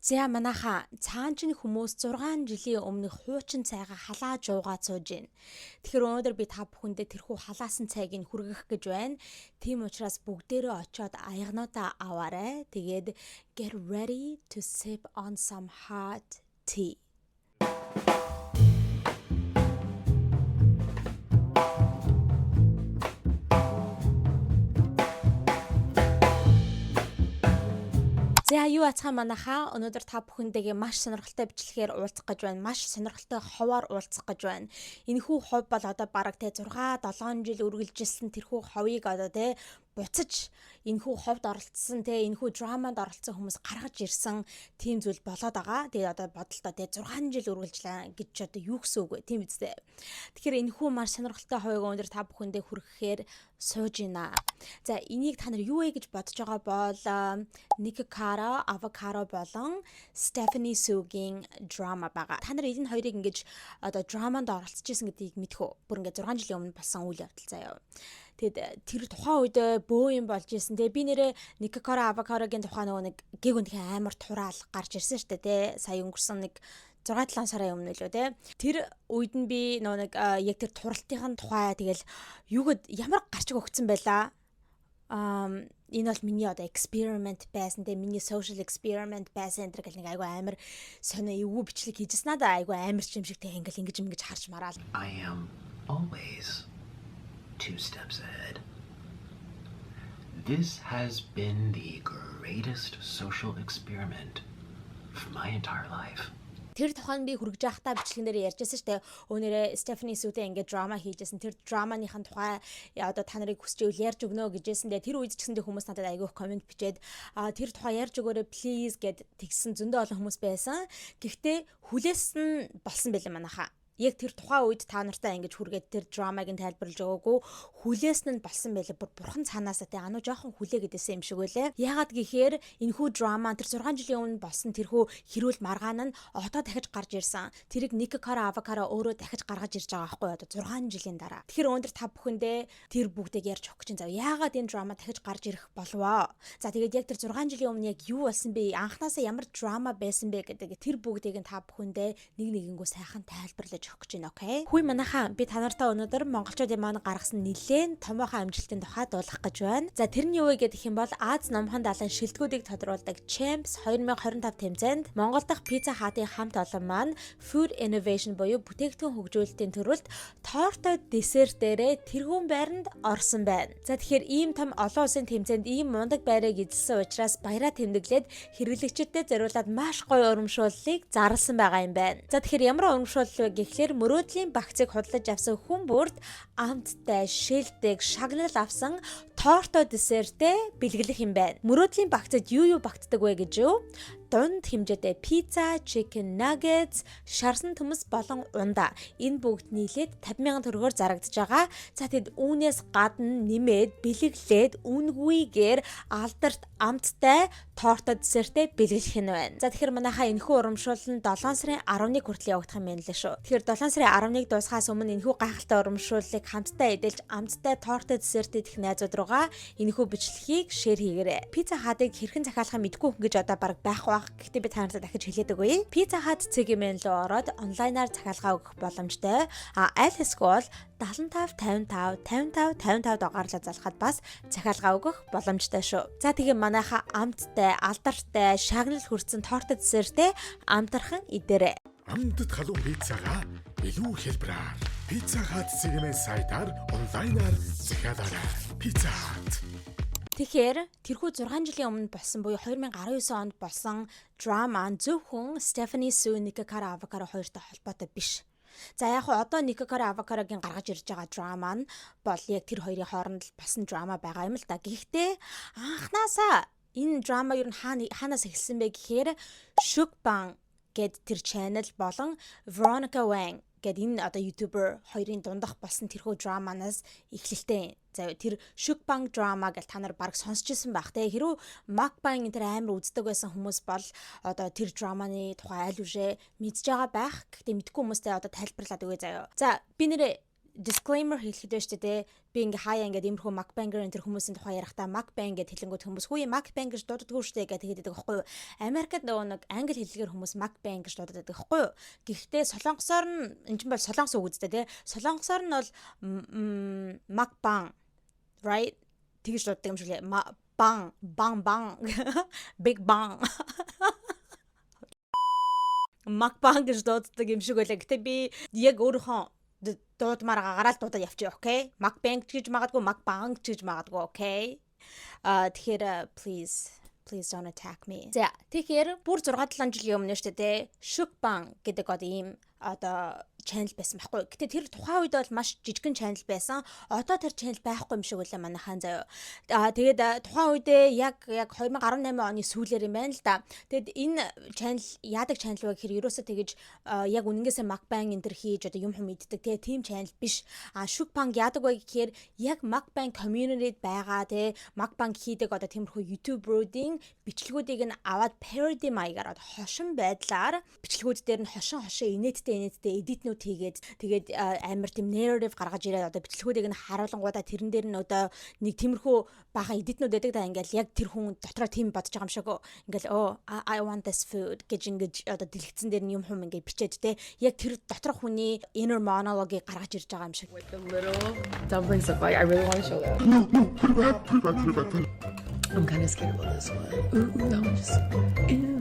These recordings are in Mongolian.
За, манайхаа, цаана чинь хүмүүс 6 жилийн өмнөх хуучин цайгаа халааж уугаад сууж байна. Тэгэхээр өнөөдөр би та бүхэндээ тэрхүү халаасан цайг нь хүргэх гэж байна. Тийм учраас бүгдээрээ очиод аягнуудаа аваарай. Тэгээд get ready to sip on some hot tea. За, юу ацхан манайхаа, өнөөдөр та бүхэндээ маш сонирхолтой бичлэгээр уулзах гэж байна. Маш сонирхолтой ховоор уулзах гэж байна. Энэхүү хов бол одоо бараг те 6 7 жил үргэлжилсэн тэрхүү ховыг одоо те буцаж энэхүү ховд оролцсон, те энэхүү драманд оролцсон хүмүүс гаргаж ирсэн тийм зүйл болоод байгаа. Тэгээд одоо бодолтой те 6 жил үргэлжлээ гэж ч одоо юу гэсэн үг вэ? Тийм үстэй. Тэгэхээр энэхүү маш сонирхолтой ховыг өнөөдөр та бүхэндээ хүргэхээр сууж байна. За, энийг та нар юу вэ гэж бодож байгаа бол Nikocado Avocado болон Stephanie Hsu-гийн драма байгаа. Та нар энэ хоёрыг ингэж одоо драманд оролцож исэн гэдгийг мэдэх үү? Бүр ингээд 6 жилийн өмнө болсон үйл явдал заяа. Тэгээд тэр тухайн үед бөө юм болж исэн. Тэгээ би нэрээ Nikocado Avocado-гийн тухай нөгөө нэг гэг үнэхээр амар тураал гарч ирсэн шүү дээ, тэ. Сая өнгөрсөн нэг 6 7 сарын өмнө лөө, те. Тэр үед нь би нөгөө нэг яг тэр туралтын тухай тэгэл юугэд ямар гарчиг өгцөн байлаа. Энэ бол миний одоо experiment байсан, те, миний social experiment байсан энэ гэл нэг айгу амар сонио эвгүй бичлэг хийжсэн, надаа айгу амар ч юм шиг те, ингээл ингэж ингэж харж мараал. I am always two steps ahead. This has been the greatest social experiment for my entire life. Тэр тухайн би хүргэж байхдаа бичлэгэн дээр ярьжсэн шүү дээ. Өөнөрөө Stephanie Hsu-тэй ингээд драма хийжсэн. Тэр драманыхын тухай одоо та нарыг хүсч ивэл ярьж өгнө гэжсэн. Тэгээ тэр үед ч гэсэндээ хүмүүс надад айгүйх comment бичээд тэр тухай ярьж өгөөрэй please гэд тэгсэн зөндөө олон хүмүүс байсан. Гэхдээ хүлээсэн болсон байлаа манайхаа. Яг тэр тухайн үед та нартай ингэж хүргээд тэр драмаг нь тайлбарлаж өгөөгүй, хүлээсэн нь болсон байлаа. Бүр бурхан цаанаасаа те ануу жоохон хүлээ гэдээсэн юм шиг байлаа. Яагаад гэхээр энэхүү драма, тэр 6 жилийн өмнө болсон тэрхүү хэрүүл маргаан нь одоо дахиж гарч ирсэн. Тэрийг Nikocado Avocado өөрөө дахиж гаргаж ирж байгаа байхгүй одоо 6 жилийн дараа. Тэгэхээр өнөөдөр та бүхэндээ тэр бүгдийг ярьж өгөх гэж зав. Яагаад энэ драма дахиж гарч ирэх болвоо? За, тэгээд яг тэр 6 жилийн өмнө яг юу болсон бэ? Анхнаасаа ямар драма байсан бэ гэдэг тэр бүгдийг нь та бүхэндээ нэг нэгэнгүү сайхан тайлбарлаж өгөх гэж байна, okay? Хүй манайхаа, би та нартай өнөөдөр монголчуудын маань гаргасан нэлээд томоохон амжилтын тухай дуулах гэж байна. За, тэр нь юу вэ гэдэг юм бол Ази номхон далайн шилдэгүүдийг тодруулдаг Champs 2025 тэмцээнд Монгол дахь Pizza Hut-ын хамт олон маань Food Innovation буюу бүтээгдэхүүн хөгжүүлэлтийн төрөлд тортой десерт дээрээ тэргүүн байранд орсон байна. За, тэгэхээр ийм том олон улсын тэмцээнд ийм мундаг байрыг эзэлсэн учраас баяраа тэмдэглээд хэрэглэгчдэд зориулаад маш гоё урамшууллыг зарласан байгаа юм байна. За, тэгэхээр ямар урамшуулал вэ гэхлээр мөрөөдлийн багцыг худалдаж авсан хүн бүрд амттай, шилдэг, шагнал авсан торто десертээ бэлгэлэх юм байна. Мөрөөдлийн багцад юу юу багтдаг вэ гэж юу? Дунд хэмжээтэй пицца, chicken nuggets, шарсан төмс болон ундаа. Энэ бүгд нийлээд 50 мянган төгрөгөөр зарагдаж байгаа. За, тэгэд үүнээс гадна нэмээд бэлэглээд үнэгүйгээр алдарт амттай торто десертээ бэлэглэх нь байна. За, тэгэхээр манайхаа, энэхүү урамшуул нь 7 сарын 11 хүртэл явагдах юм байна лээ шүү. Тэгэхээр 7 сарын 11 дуусахаас өмнө энэхүү гайхалтай урамшууллыг хамтдаа эдэлж амттай торто десерт идэх найзууд руугаа энэхүү бичлэгийг share хийгээрэй. Pizza Hut-ыг хэрхэн захиалахыг мэдэхгүй хүн гэж одоо бараг байхгүй байх. Гэхдээ би та нартай дахиж хэлээд өгье. Pizza Hut цэг mn руу ороод онлайнаар захиалгаа өгөх боломжтой. А аль эсвэл 75 55 55 55 дугаарлаа залхаад бас захиалгаа өгөх боломжтой шүү. За, тэгээ манайха амттай, алдартай, шагнал хүртсэн торт десертээ амтархан идээрэй. Амтд халуун пиццагаа илүү хялбараар Pizza Hut цэг mn сайтаар онлайнаар захиалаарай. Pizza Hut. Тэгэхээр тэрхүү 6 жилийн өмнө болсон буюу 2019 онд болсон драма зөвхөн Stephanie Hsu, Nikocado Avocado хоёртой холбоотой биш. За, яг хуу одоо Nikocado Avocado-гийн гаргаж ирж байгаа драма нь бол яг тэр хоёрын хооронд л болсон драма байгаа юм л да. Гэхдээ анхнаасаа энэ драма ер нь хаанаас эхэлсэн бэ гэхээр Shukbang гэд тэр channel болон Veronica Wang гэд энэ одоо YouTuber хоёрын дундах болсон тэрхүү драманаас эхлэлтэй. За, тэр Shukbang drama гэж та нар баг сонсч ирсэн байх те. Хэрвээ mukbang энэ тэр амар үздэг байсан хүмүүс бол одоо тэр драманы тухай аль үшээ мэдж байгаа байх. Гэхдээ мэдгүй хүмүүстэй одоо тайлбарлаад өгье заяа. За, би нэрээ Disclaimer хэлэхэд байна шүү дээ. Би ингээ хаяа ингээд иймэрхүү mukbanger энэ тэр хүмүүсийн тухай ярихдаа mukbang гэд хэлэнгүүт хүмүүс "Хүү, mukbang гэж дууддаггүй шүү дээ" гэж тэгээд байдаг байхгүй юу? Америкт нөгөө нэг англи хэллэгээр хүмүүс mukbang гэж дуудаад байдаг байхгүй юу? Гэхдээ солонгосоор нь, энэ чинь бол солонгос үг үстэй те. Солонгосоор нь бол mukbang, right, тэгж дууддаг юм шиг лээ. Бang bang bang big bang mukbang гэж дууддаг юм шиг байлаа. Гэтэ би яг өөрийнхөө дуудмаар гараад дуудаад явчих, okay? Mukbang гэж магадгүй, mukbang гэж магадгүй, okay? А тэгэхээр please, please don't attack me. За, тэгэхээр бүр 6 7 жилийн өмнө шүү дээ. Shukbang гэдэг одоо ийм одоо channel байсан байхгүй. Гэтэ тэр тухайн үед бол маш жижигхэн channel байсан. Одоо тэр channel байхгүй юм шиг үлээ манайхан заяа. Аа, тэгээд тухайн үедээ яг 2018 оны сүүлээр юм байна л да. Тэгээд энэ channel яадаг channel вэ гэхээр ерөөсөө тэгэж яг үнэнгээсээ mukbang энэ төр хийж одоо юм хум иддэг те, тийм channel биш. А Shukbang яадаг вэ гэхээр яг mukbang community-д байгаа те, mukbang хийдэг одоо тиймэрхүү YouTuber-уудын бичлэгүүдийг нь аваад parody маягаар, одоо хошин байдлаар бичлэгүүд дээр нь хошин хошин инээдтэй инээдтэй edit нүүд хийгээд, тэгээд амар тийм narrative гаргаж ирээд, одоо бичлэгүүдийг нь харуулангуудаа тэрэн дээр нь одоо нэг тиймэрхүү баахан edit нүүд байдаг да. Ингээл яг тэр хүн дотроо тийм бодож байгаа юм шиг ингээл "Oh, I want this food" гэж ингэж одоо дэлгэцэн дээр нь юм хум ингээд бичээд те, яг тэр доторх хүний inner monologue-ыг гаргаж ирж байгаа юм шиг. What the little dumplings look like. I really want to show them. No, no, put it back, put it back, put it back, put it. I'm kind of scared about this one. Ooh, that one just. Ew.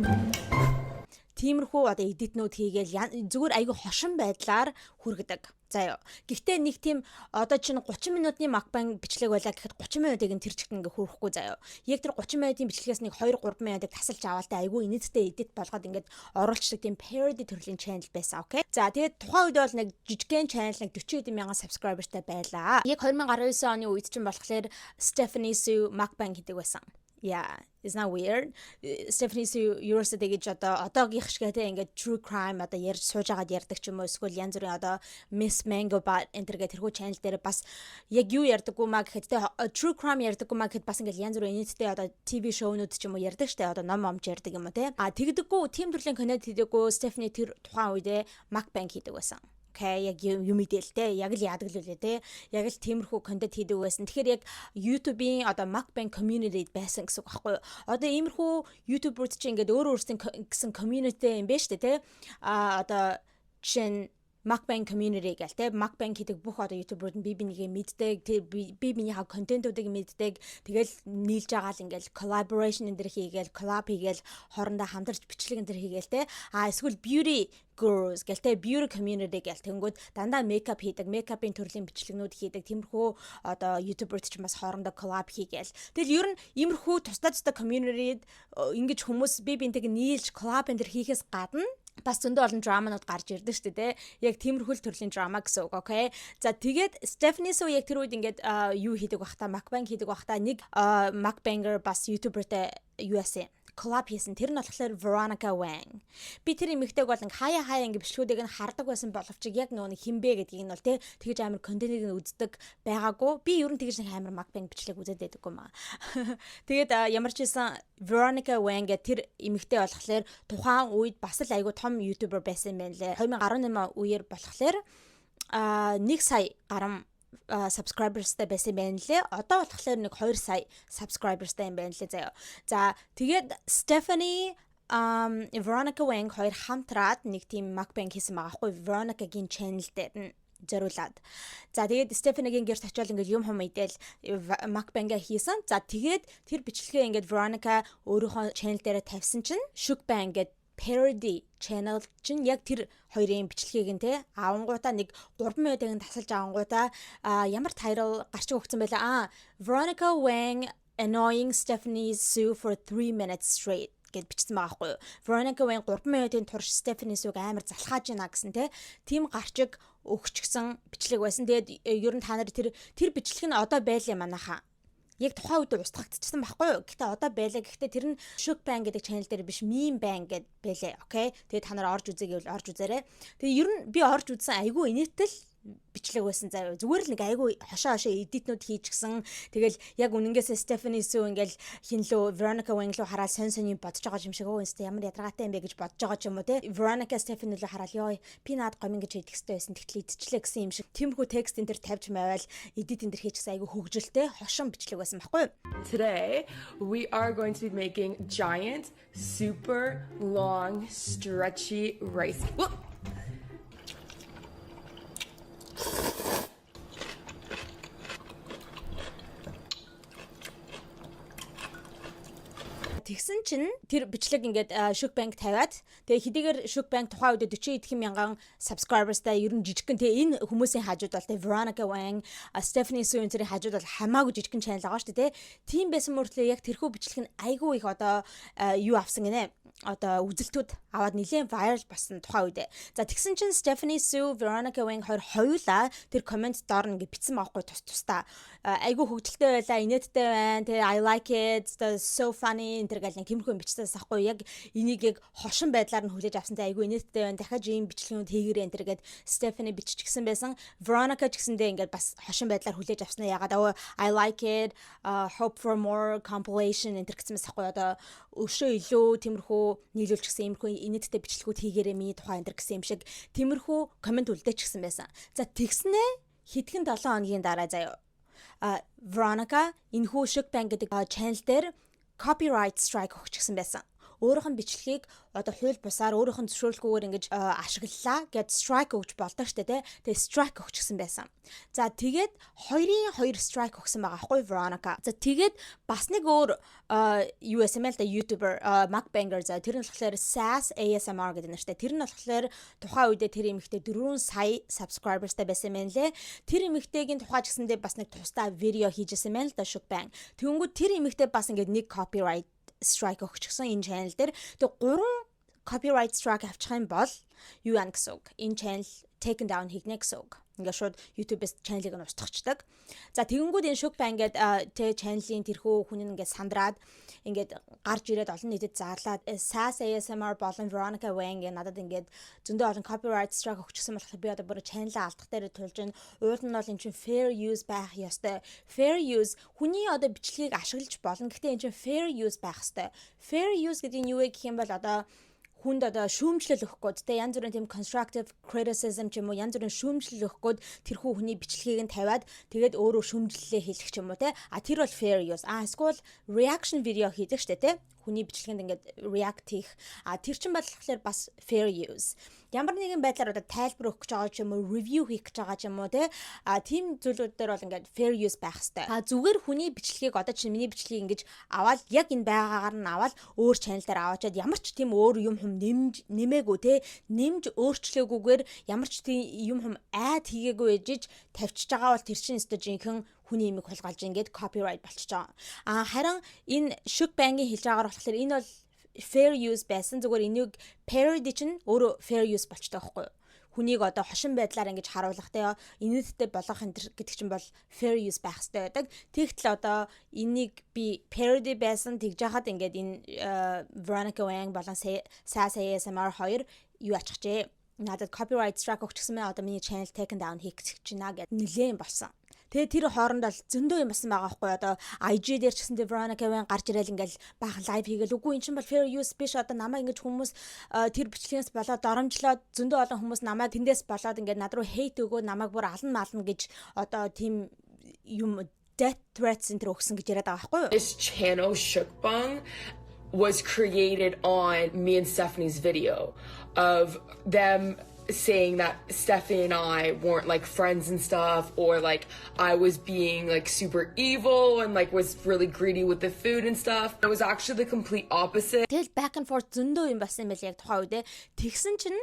Тиймэрхүү одоо edit нүүд хийгээл зүгээр айгүй хошин байдлаар хүргэдэг. Заяа. Гэхдээ нэг тийм одоо чинь 30 минутын mukbang бичлэг байлаа гэхэд 30 минутыг нь тэр чигт ингээ хүрхэхгүй заяа. Яг тэр 30 минутын бичлэгээс нэг 2 3 минутыг тасалж аваалтай айгүй инээдтэй edit болгоод ингээд оруулцдаг тийм parody төрлийн channel байсан. Okay. За, тэгээд тухайн үед бол нэг жижигхэн channel, нэг 40 хэдэн мянган subscriber-тай байлаа. Яг 2019 оны үед чинь болохоор Stephanie Soo mukbang хийдэг байсан. Yeah, is not weird. Stephanie Soo ерөөсөө тэгэж одоо одоогийнх шиг те, ингээд true crime одоо ярьж сууж агаад ярьдаг ч юм уу, эсвэл янз бүрийн одоо Miss Mango Butt энэ гэх тэрхүү channel дээр бас яг юу ярьдаггүй маа гэхэд те, true crime ярьдаггүй маа гэхэд бас ингээд янз бүрийн инээдтэй одоо TV show-нууд ч юм уу ярьдаг штэ, одоо ном омч ярьдаг юм уу те. А тэгдэггүй, тийм төрлийн контент хийдэггүй. Stephanie тэр тухайн үедээ mukbang хийдэг байсан. Okay, яг юм идэл те, яг л яадаг л үлээ те, яг л тиймэрхүү контент хийдэг байсан. Тэгэхээр яг YouTube-ийн одоо mukbang community байсан гэсэн үг байхгүй юу? Одоо иймэрхүү YouTuber-ууд чинь ингээд өөр өөрсдийн гэсэн community юм байна шүү дээ те. А одоо жишээ нь mukbang community гэл те, mukbang хийдэг бүх одоо YouTuber-ууд нь би бинийгээ мэддэг, би биенийхээ контентуудыг мэддэг. Тэгэл нийлж байгаа л ингээл collaboration энэ дэр хийгээл, collab хийгээл, хоорондоо хамтарч бичлэг энэ дэр хийгээл те. А эсвэл beauty gurus гэл те, beauty community гэл тэнгүүд дандаа makeup хийдэг, makeup-ын төрлийн бичлэгнүүд хийдэг тиймэрхүү одоо YouTuber ч бас хоорондоо collab хийгээл. Тэгэл ер нь иймэрхүү тусдаа тусдаа community-д ингэж хүмүүс би бинтэйг нийлж collab энэ дэр хийхээс гадна бас зөндөө олон драманууд гарч ирдэг шүү дээ, тэ. Яг тиймэрхүү л төрлийн драма гэсэн үг, okay. За, тэгээд Stephanie Soo яг тэр үед ингээд юу хийдэг бах та, mukbang хийдэг бах та нэг mukbanger бас YouTuber-тай юу яасан, collab хийсэн. Тэр нь болохоор Veronica Wang. Би тэр эмэгтэйг бол ингээ хаяа хаяа ингээ бичлэгүүдийг нь хардаг байсан боловч яг нөгөө нэг хинбэ гэдгийг нь бол те, тэгж амар контентыг нь үздэг байгаагүй. Би ер нь тэгж нэг амар mukbang бичлэг үзээд байдаггүй маа. Тэгээд ямар ч байсан Veronica Wang гэх тэр эмэгтэй болохоор тухайн үед бас л айгүй том YouTuber байсан юм байна лээ. 2018 үеэр болохоор 1 сая гарan subscribers-тай байсан байна лээ. Одоо болохоор нэг 2 сая subscribers-тай юм байна лээ заяа. За, тэгээд Stephanie Veronica Wang хоёр хамтраад нэг тийм mukbang хийсэн байгаа хгүй, Veronica-гийн channel дээр нь зориулаад. За, тэгээд Stephanie-гийн гэрт очиод ингээд юм хум идэл mukbang-а хийсэн. За, тэгээд тэр бичлэгээ ингээд Veronica өөрийнхөө channel дээрээ тавьсан чинь Shukbang гэдэг parody channel чинь яг тэр хоёрын бичлэгийг нь те авангуудаа, нэг 3 минутыг нь тасалж авангуудаа ямар title гарч өгсөн байлаа. "Veronica Wang annoying Stephanie Soo for 3 minutes straight" гэд бичсэн байгаа байхгүй юу. Veronica Wang 3 минутын турш Stephanie Soo-г амар залхааж байна гэсэн те. Тим гарчиг өгчгсөн бичлэг байсан. Тэгээд ер нь та нар тэр бичлэг нь одоо байлаа манайхаа, яг тухайн үед устгагдчихсан байхгүй юу? Гэтэ одоо байлаа. Гэхдээ тэр нь Shukbang гэдэг channel дээр биш, Meme Bang гэд байлээ. Okay. Тэгээ та нар орж үзье гэвэл орж үзээрэй. Тэгээ ер нь би орж үзсэн, айгүй инээтэл Бичлэг байсан заяа. Зүгээр л нэг айгүй хошоо хошоо edit нүүд хийчихсэн. Тэгэл яг үнэнгээсээ Stephanie Soo ингээл хин лөө, Veronica Wang лөө хараад сонь сонь юм бодож байгаа юм шиг, өө, энэстэй ямар ядаргаатай юм бэ гэж бодож байгаа ч юм уу те. Veronica Stephanie лөө хараад ёо, би наад гомин гэж идэх хэрэгтэй байсан. Тэгтэл идчихлээ гэсэн юм шиг. Тиймэрхүү текст энэ төр тавьж мавал edit энэ төр хийчихсэн, айгүй хөгжилтэй хошин бичлэг байсан байхгүй юу? Today, we are going to be making giant, super long, stretchy rice. Whoop! Тэгсэн чинь тэр бичлэг ингээд Shukbang тавиад, тэгээ хэдийгээр Shukbang тухайн үед 40 хэдхэн мянган subscribers тай, ер нь жижигхэн те, энэ хүмүүсийн хажууд бол те, Veronica Wang, Stephanie Soo энэ хажууд бол хамаагүй жижигхэн channel байгаа шүү дээ те. Тийм байсан мөртлөө яг тэрхүү бичлэг нь айгүй их одоо юу авсан гинэ, одоо үзэлтүүд аваад нэлээд viral болсон тухайн үед. За, тэгсэн чинь Stephanie Soo, Veronica Wang хоёр хоёулаа тэр comment доор ингээд бичсэн байхгүй тус тусдаа. Айгүй хөгжилтэй байлаа, инээдтэй байна, тэ, I like it, so funny энэ төр гал нэг тиймэрхүү юм бичсэн байхгүй. Яг энийг яг хошин байдлаар нь хүлээж авсан, тэ, айгүй инээдтэй байна. Дахиад ийм бичлэгнүүд хийгээрэй энэ төр гэд Stephanie биччихсэн байсан. Veronica ч гэсэндээ ингээд бас хошин байдлаар хүлээж авснаа ягаад "I like it, hope for more compilation" энэ төр гэсэн байсан байхгүй. Одоо өшөө илүү тиймэрхүү нийлүүлчихсэн, иймэрхүү инээдтэй бичлэгүүд хийгээрэй миний тухай энэ гэсэн юм шиг тиймэрхүү comment үлдээчихсэн байсан. За, тэгснээ хэдхэн 7 хоногийн дараа заяа. А Veronica энэхүү Shukbang гэдэг channel дээр copyright strike өгчихсэн байсан, өөрийнх нь бичлэгийг одоо хууль бусаар, өөрийнх нь зөвшөөрлгүйгээр ингэж ашиглалаа гэд strike өгч болдог штэ тий. Тэгээ strike өгчихсэн байсан. За, тэгээд хоёрын хоёр strike өгсөн байгаа хгүй Veronica. За, тэгээд бас нэг өөр юу байсан мэл да, YouTuber, mukbanger, за, тэр нь болохоор Sass ASMR гэдэг нэртэй. Тэр нь болохоор тухайн үедээ тэр эмэгтэй 4 сая subscribers тай байсан юм лээ. Тэр эмэгтэйгийн тухай ч гэсэндээ бас нэг тусдаа видео хийжсэн юм л да Shukbang. Тэгэнгүүт тэр эмэгтэй бас ингээд нэг copyright strike өгчихсэн энэ channel дээр. Тэгээ гурван copyright strike авчих юм бол юу яана гэсэн үг? Энэ channel taken down хийгнэ гэсэн үг. Ингээд шууд YouTube-ээс channel-ыг нь устгахчдаг. За, тэгэнгүүт энэ Shukbang ингээд тэ channel-ийн тэрхүү хүн нь ингээд сандраад ингээд гарч ирээд олон нийтэд зарлаад, Sass ASMR болон Veronica Wang надад ингээд зөндөө олон copyright strike өгчихсэн болохоор би одоо бүр channel-аа алдах дээр тулж байна. Уул нь бол эн чинь fair use байх ёстой. Fair use, хүний одоо бичлэгийг ашиглаж болно. Гэхдээ эн чинь fair use байх ёстой. Fair use гэдэг нь юу вэ гэх юм бол одоо хүнд одоо шүүмжлэл өгөх гээд те, янз бүрийн тийм constructive criticism ч юм уу, янз бүрийн шүүмжлэл өгөх гээд тэрхүү хүний бичлэгийг нь тавиад, тэгээд өөрөө шүүмжлэлээ хэлэх ч юм уу те. А тэр бол fair use. А эсвэл reaction video хийдэг штэ те, хүний бичлэгэнд ингээд react хийх. А тэр чинь болохоор бас fair use. Ямар нэгэн байдлаар одоо тайлбар өгөх гэж байгаа ч юм уу, review хийх гэж байгаа ч юм уу те. А тийм зүйлүүд дээр бол ингээд fair use байх хэвээр. А зүгээр хүний бичлэгийг, одоо чинь миний бичлэгийг ингэж аваад, яг энэ байгаагаар нь аваад өөр channel дээр аваачаад, ямар ч тийм өөр юм хум нэмж нэмээгүй те, нэмж өөрчлөөгүйгээр, ямар ч тийм юм хум add хийгээгүй ээжиж тавьчихж байгаа бол тэр чинь өстө жинхэнэ хүний имийг хулгайлж ингээд copyright болчихж байгаа. А харин энэ Shukbang-ийн хэлж байгаагаар болохоор энэ бол fair use байсан. Зүгээр энийг parody чинь өөрөө fair use болчтой байхгүй юу? Хүнийг одоо хошин байдлаар ингэж харуулах те, инээдтэй болгох энэ гэдэг чинь бол fair use байх хэрэгтэй байдаг. Тэгтэл одоо энийг би parody байсан, тэгж яхад ингээд энэ Veronica Wang болон Sass ASMR хоёр юу аччихжээ. Надад copyright strike өгчихсэн мэ, одоо миний channel taken down хийх гэж байна гэд нэлээн болсон. Тэгээ тэр хооронд бол зөндөө юм болсон байгаа байхгүй, одоо IG дээр ч гэсэн Veronica Wang гарч ирэл ингээл баахан live хийгээл, үгүй, эн чинь бол fair use биш, одоо намайг ингэж хүмүүс тэр бичлэгээс болоод доромжлоод, зөндөө олон хүмүүс намайг тэндээс болоод ингээд над руу hate өгөө, намайг бүр алан мална гэж одоо тийм юм death threats энэ төр өгсөн гэж яриад байгаа байхгүй юу? This channel Shukbang was created on me and Stephanie's video of them saying that Stephanie and I weren't like friends and stuff, or like I was being like super evil and like was really greedy with the food and stuff. It was actually the complete opposite. Тэгэл back and forth зөндөө юм болсон юм байл яг тухайн үедээ. Тэгсэн чинь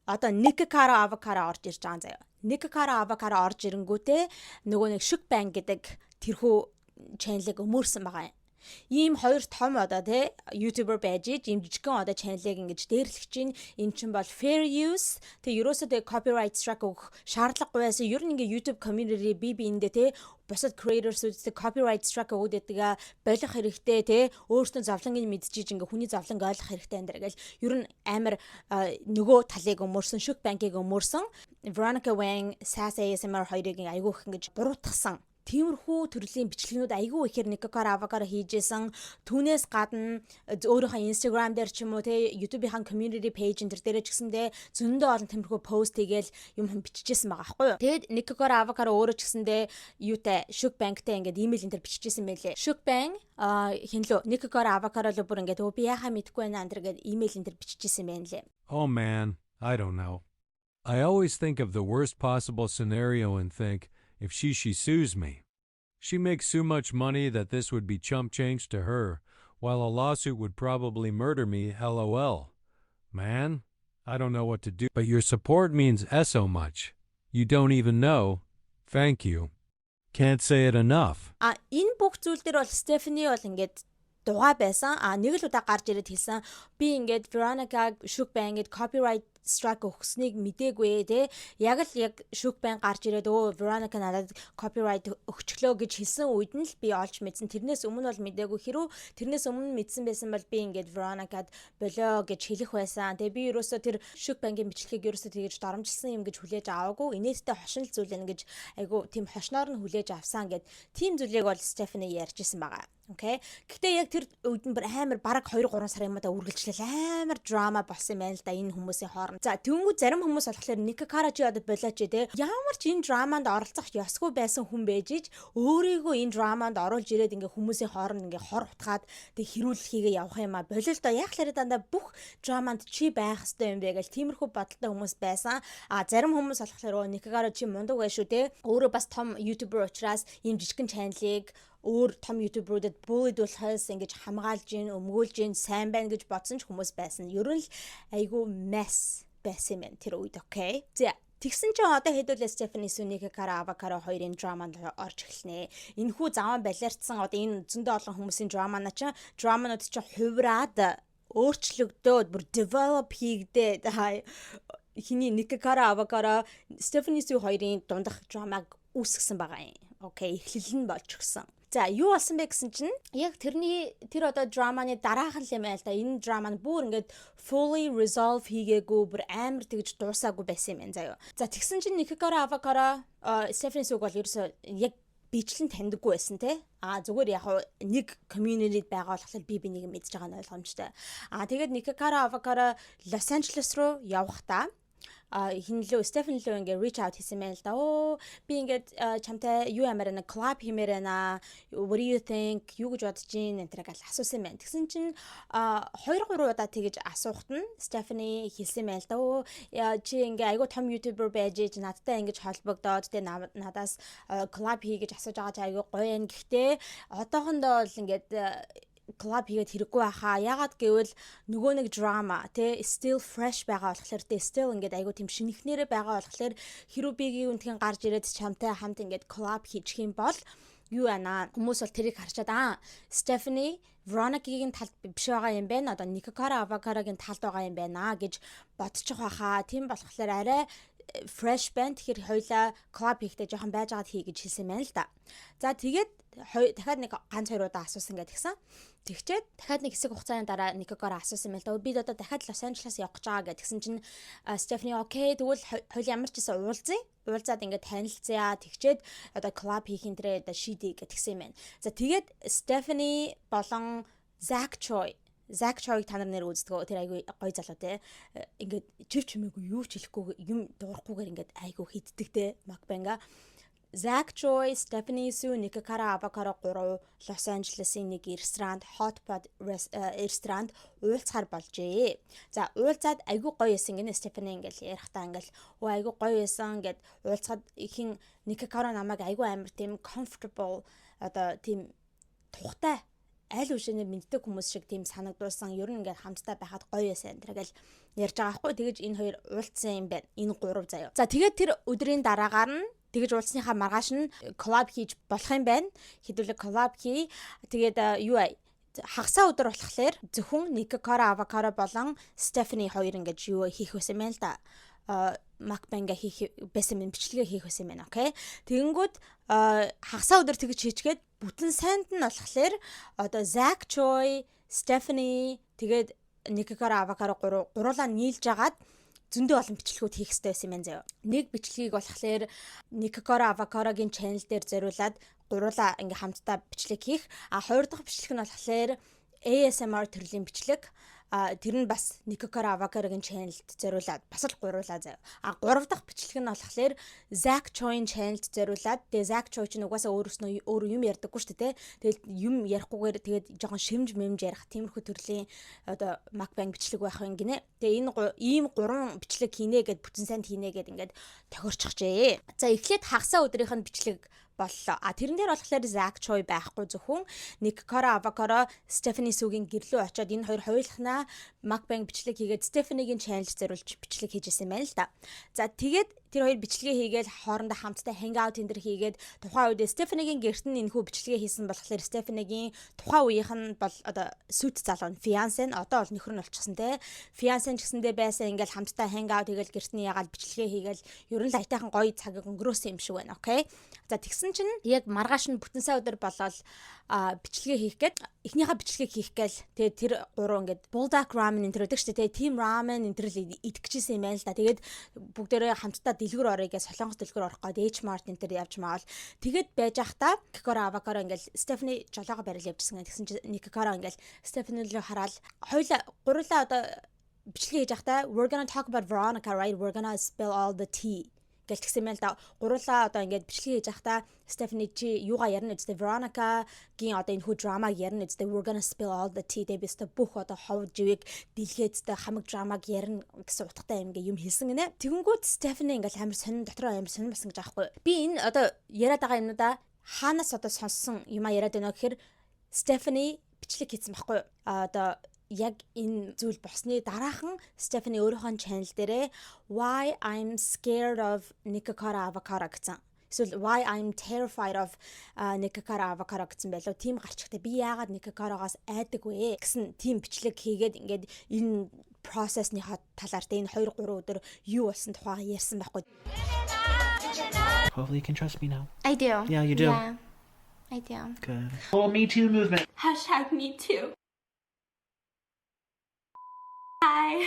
одоо Nikocado Avocado орж ирж байгаа юм заяа. Nikocado Avocado орж ирэнгүүтээ нөгөө нэг Shukbang гэдэг тэрхүү channel-ыг өмөрсөн байгаа юм. Ийм хоёр том одоо тий YouTuber байж иж ийм жижигхэн одоо channel-ыг ингэж дээрлэх чинь энэ чинь бол fair use, тэг ерөөсөө тэг copyright strike өгөх шаардлагагүй байсан. Ер нь ингээ YouTube community би биэндээ тий бусад creators-үүдтэй copyright strike өгөөд байдаг болох хэрэгтэй, тий өөртөө зовлонгийг мэдчихийж ингээ хүний зовлонг ойлгох хэрэгтэй энэ гэл ер нь амар нөгөө талыг өмөрсөн, Shuk Bank-ыг өмөрсөн, Veronica Wang, Sass ASMR хоёрыг айгүйх ингэж буруутгасан. Тиймэрхүү төрлийн бичлэгнүүд айгүй ихээр Nikocado Avocado хийжсэн. Түүнээс гадна өөрийнхөө Instagram дээр ч юм уу те YouTube-ийн community page энэ төр дээр ч гэсэндээ зөндөө олон тиймэрхүү пост хийгээл юм хүм бичижсэн байгаа байхгүй юу. Тэгэд Nikocado Avocado өөрөө ч гэсэндээ юутай Shuk Bank-тай ингээд имэйл энэ төр бичижсэн байлээ. Shuk Bank а хин лөө Nikocado Avocado л бүр ингээд өө би яхаа мэдэхгүй байна энэ төр гээд имэйл энэ төр бичижсэн байна лээ. Oh man, I don't know. I always think of the worst possible scenario and think, if she sues me. She makes so much money that this would be chump change to her, while a lawsuit would probably murder me, lol. Man, I don't know what to do, but your support means so much. You don't even know. Thank you. Can't say it enough. А энэ бүх зүйл дээр бол Стефани бол ингээд дугаа байсан. А нэг л удаа гарч ирээд хэлсэн. Би ингээд Veronica Shuk Bang ингээд copyright strike өгснийг мдээгүй те. Яг л яг Shuk Bang гарч ирээд өө Veronica надад copyright өгчлөө гэж хэлсэн үед нь л би олж мэдсэн. Тэрнээс өмнө бол мдээгүй. Хэрвээ тэрнээс өмнө мэдсэн байсан бол би ингээд Veronica-д болоо гэж хэлэх байсан. Тэгээ би ерөөсөө тэр Shuk Bang-ийн бичлэгийг ерөөсөө тэгэж доромжилсан юм гэж хүлээж аваагүй. Инээдтэй хошин л зүйл энэ гэж айгу тийм хошноор нь хүлээж авсан гэд тийм зүйлийг бол Stephanie ярьж исэн байгаа. Okay. Гэхдээ яг тэр үед нь бүр амар бараг 2 3 сар юм да үргэлжлэл амар драма болсон юм байна л да энэ хүмүүсийн хооронд. За, тэнгүү зарим хүмүүс болохоор Nikocado чи одоо болооч те. Ямар ч энэ драманд оролцох ёсгүй байсан хүн байж ич өөрийгөө энэ драманд оруулж ирээд ингээ хүмүүсийн хооронд ингээ хор утгаад тэг хэрүүлэл хийгээ явах юм а. Болол доо, яг л дандаа бүх драманд чи байх хэвээр юм бэ гэл тиймэрхүү бодолтой хүмүүс байсан. А зарим хүмүүс болохоор Nikocado чи мундаг байх шүү те. Өөрөө бас том YouTuber учраас ийм жижигхэн channel-ыг өөр том YouTuber-уудад bully-дүүлэхээс ингэж хамгаалж гин, өмгөөлж гин, сайн байна гэж бодсон ч хүмүүс байсан. Ер нь л айгүй mess байсан юм байна тэр үед, okay. За, тэгсэн чинь одоо хэдүүлээ Стефани Су, Никокадо Авокадо хоёрын драманд орж эхэлнэ. Энэхүү заван балиарцсан одоо энэ зөндөө олон хүмүүсийн драмана чинь драманууд чинь хувраад өөрчлөгдөөд бүр develop хийгдээд хиний Никокадо Авокадо, Стефани Су хоёрын дундах драмаг үүсгэсэн байгаа юм. Okay, эхлэл нь болж өгсөн. За, юу болсон бэ гэсэн чинь яг тэрний тэр одоо драманы дараахан л юм байл да. Энэ драма нь бүр ингээд fully resolve хийгээгүй, бүр амар тэгж дуусаагүй байсан юм байна заяа. За, тэгсэн чинь Никокадо Авокадо Стефани Суг бол ерөөсөө яг бичлэн таньдаггүй байсан те. А зүгээр яг нэг community-д байгаа болохоор би бинийг мэдж байгаа нь ойлгомжтой. А тэгээд Никокадо Авокадо Лос Анжелес руу явахдаа хин лөө Стефан лөө ингээ reach out хийсэн байна л да. Оо, би ингээд чамтай юу ямар нэг collab хиймээр байна. What do you think? Юу гэж бодож байна энэ гал асуусан байна. Тэгсэн чинь 2 3 удаа тэгэж асуухт нь Стефани хэлсэн байна л да. Оо, чи ингээ айгуу том YouTuber байж иж надтай ингэж холбогдоод тэгээ надаас collab хий гэж асууж байгаа чи айгуу гоё юм. Гэхдээ одоохондоо бол ингээд collab хийгээд хэрэггүй байхаа. Ягаад гэвэл нөгөө нэг drama те still fresh байгаа болохоор те still ингээд айгу тийм шинэхнэрээ байгаа болохоор хэрүү бигийн үнтгэн гарч ирээд чамтай хамт ингээд collab хийчих юм бол юу яана, хүмүүс бол тэрийг харчаад аа Stephanie Veronica-гийн талд биш байгаа юм байна. Одоо Nikocado Avocado-гийн талд байгаа юм байна гэж бодчих байхаа. Тийм болохоор арай fresh байна. Тэгэхээр хоёлаа collab хийхдээ жоохон байж байгаад хий гэж хэлсэн байна л да. За, тэгээд дахиад нэг ганц хоёр удаа асуусан гэдгсэн. Тэгчээд дахиад нэг хэсэг хугацааны дараа Никокадо асуусан юм л да. Би одоо дахиад Лос Анжелес явах гэж байгаа гэдгсэн чинь Стефани okay, тэгвэл хоёул ямар ч гэсэн уулзъя. Уулзаад ингээд танилцъя. Тэгчээд одоо collab хийх энэ одоо шийдье гэдгсэн юм байна. За, тэгээд Стефани болон Зак Чой. Зак Чойг та нар нэр үздэг. Тэр айгүй гоё залуу те. Ингээд чив чимээгүй, юу ч хэлэхгүй, юм дуурахгүйгээр ингээд айгүй хиддэг те. Mukbang-а. Zach Choi, Stephanie Soo, Nikocado Avocado 3 Лос Анжелесын нэг ресторанд, Hot Pot ресторанд уулзахар болжээ. За, уулзаад айгүй гоё байсан гинэ. Stephanie ингээл ярихдаа ингээл өө айгүй гоё байсан гэд уулзахад хин Nikocado намайг айгүй амар тийм comfortable, одоо тийм тухтай аль үшэнэ мэддэг хүмүүс шиг тийм санагдуулсан. Ер нь ингээд хамтдаа байхад гоё байсан энэ гэл ярьж байгаа хгүй. Тэгэж энэ хоёр уулзсан юм байна. Энэ гурав заяа. За, тэгээд тэр өдрийн дараагаар нь тэгэж уулзсныхаа маргааш нь collab хийж болох юм байна. Хэдүүлээ collab хий. Тэгээд юу Хагасаа өдөр болохоор зөвхөн Nikocado Avocado болон Stephanie хоёр ингэж юу хийх байсан юм л да, mukbang хийх байсан юм, бичлэгээ хийх байсан юм байна. Okay. Тэгэнгүүт хагасаа өдөр тэгж хийчгээд бүтэн сайнд нь болохоор одоо Zach Choi, Stephanie, тэгээд Nikocado Avocado гуруулаа нийлж агаад зөндөө олон бичлэгүүд хийх хэрэгтэй байсан юм байна заяа. Нэг бичлэгийг болохоор Nikocado Avocado-гийн channel дээр зориулаад гуруулаа ингээ хамтдаа бичлэг хийх. А хоёр дахь бичлэг нь болохоор ASMR төрлийн бичлэг. А тэр нь бас Nikocado Avocado-гийн channel-д зориулаад бас л гуруулаа заяа. А гурав дахь бичлэг нь болохоор Zach Choi-ын channel-д зориулаад, тэгээ Zach Choi ч угаасаа өөрөөснөө өөрөө юм ярьдаггүй шүү дээ. Тэгэл юм ярихгүйгээр тэгээд жоохон шимж мэмж ярих тиймэрхүү төрлийн одоо mukbang бичлэг байх юм гинэ. Тэгээ энэ ийм гурван бичлэг хийнэ гэд, бүтэн сайнд хийнэ гэд ингээд тохиорчихжээ. За, эхлээд хагасаа өдрийнх нь бичлэг боллоо. А тэрэн дээр болохоор Zach Choi байхгүй, зөвхөн Nikocado Avocado Stephanie Soo-гийн гэрлүү очиод энэ хоёр хоёулахнаа mukbang бичлэг хийгээд Stephanie-гийн channel зориулж бичлэг хийжсэн юм байна л да. За, тэгээд тэр хоёр бичлэгээ хийгээл хоорондоо хамтдаа hangout энэ төр хийгээд тухайн үед Stephanie-гийн гэрт нь энэхүү бичлэгээ хийсэн болохоор Stephanie-гийн тухайн үеийнх нь бол одоо сүйт залуу нь, fiancé нь, одоо бол нөхөр нь болчихсон те. Fiancé нь ч гэсэндээ байсан, ингээл хамтдаа hangout хийгээл гэрт нь ягаал бичлэгээ хийгээл ер нь л аятайхан гоё цаг өнгөрөөсөн юм шиг байна. Okay. За, тэгсэн чинь яг маргааш нь бүтэн сайн өдөр болоод бичлэгээ хийх гээд эхнийхээ бичлэгийг хийх гээл тэгээд тэр гурав ингээд Buldak ramen энэ төр өгдөг шүү дээ. Тэгээд team ramen энэ төр л идчихсэн юм байна л да. Тэгээд бүгдээрээ хамтдаа дэлгүүр орё гэж, солонгос дэлгүүр орох гээд H Mart энэ төр явж маавал тэгээд байж байхдаа Nikocado Avocado ингээл Stephanie жолоогоо барил явжсэн. Тэгсэн чинь Nikocado ингээл Stephanie руу хараад хоёулаа гурлаа одоо бичлэг хийж байхдаа "We're gonna talk about Veronica, right? We're gonna spill all the tea" гэл тэгсэн юм л да. Гуруулаа одоо ингээд бичлэг хийж байхдаа Stephanie чи юугаа ярина үстэй, Veronica-гийн одоо энэ хүү драмаг ярина үстэй, "We're gonna spill all the tea" дээ, би бүх одоо хов живийг дэлгээд хамаг драмаг ярина гэсэн утгатай юм ингээ юм хэлсэн гинэ. Тэгэнгүүт Stephanie ингээл амар сонин, дотроо амар сонин басан гэж аахгүй. Би энэ одоо яриад байгаа юмнуудаа хаанаас одоо сонссон юм а яриад байна гэхээр Stephanie бичлэг хийсэн байхгүй. А одоо яг энэ зүйл болсны дараахан Stephanie өөрийнхөө channel дээрээ "Why I'm scared of Nikocado Avocado" гэсэн. Эсвэл "Why I'm terrified of Nikocado Avocado" гэсэн байлуу. Тийм гарчигтай би яагаад Nikocado-гоос айдаг вэ гэсэн тийм бичлэг хийгээд ингээд энэ process-ныхаа талаар тэ энэ 2 3 өдөр юу болсон тухайга ярьсан байхгүй. Hopefully you can trust me now. I do. Yeah, you do. Yeah, I do. Good. Whole Me Too movement. #MeToo. Hi.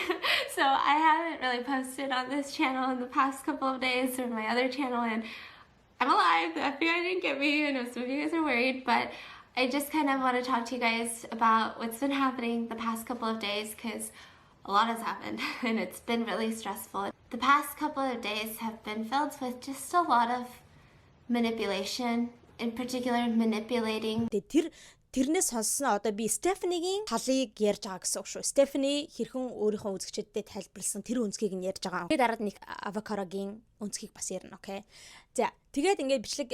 So I haven't really posted on this channel in the past couple of days or my other channel, and I'm alive. The FBI didn't get me. I know some of you guys are worried, but I just kind of want to talk to you guys about what's been happening the past couple of days because a lot has happened and it's been really stressful. The past couple of days have been filled with just a lot of manipulation, in particular manipulating Тэгээ тэрнээс сонссон одоо би Стефанигийн талыг ярьж байгаа гэсэн үг шүү. Стефани хэрхэн өөрийнхөө үзэгчдэд тайлбарласан тэр өнцгийг нь ярьж байгаа. Тэгээд дараад нэг Авокадогийн өнцгийг бас ярина, okay. За, тэгээд ингээд бичлэг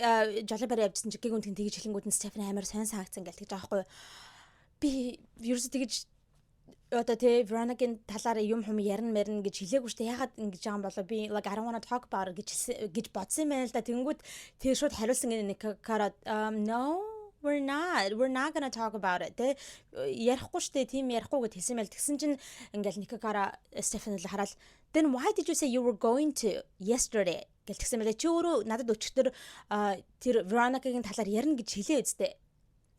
жолоо барай явжсан чи гиг үнтэн тэгж хэлэнгүүд нь Стефани амар сайн санагдсан гэл тэгж байгаа байхгүй. Би ерөөсө тэгж одоо тий Вероникийн талаар юм хум ярина марина гэж хэлээгүй шүү дээ. Ягаад ингэж байгаа юм болоо, би like "I don't want to talk about it" гэж бодсон юм байна л да. Тэнгүүд тэр шууд хариулсан гэнэ Никокадо "No, we're not. We're not gonna talk about it." Тэ ярихгүй штэ, тийм ярихгүй гэд хэлсэн байл. Тэгсэн чинь ингээл Никокадо Стефан л хараад "Then why did you say you were going to yesterday?" гэл тэгсэн байлаа. Чи өөрөө надад өчигдөр тэр Вероникагийн талаар ярина гэж хэлээ үстэй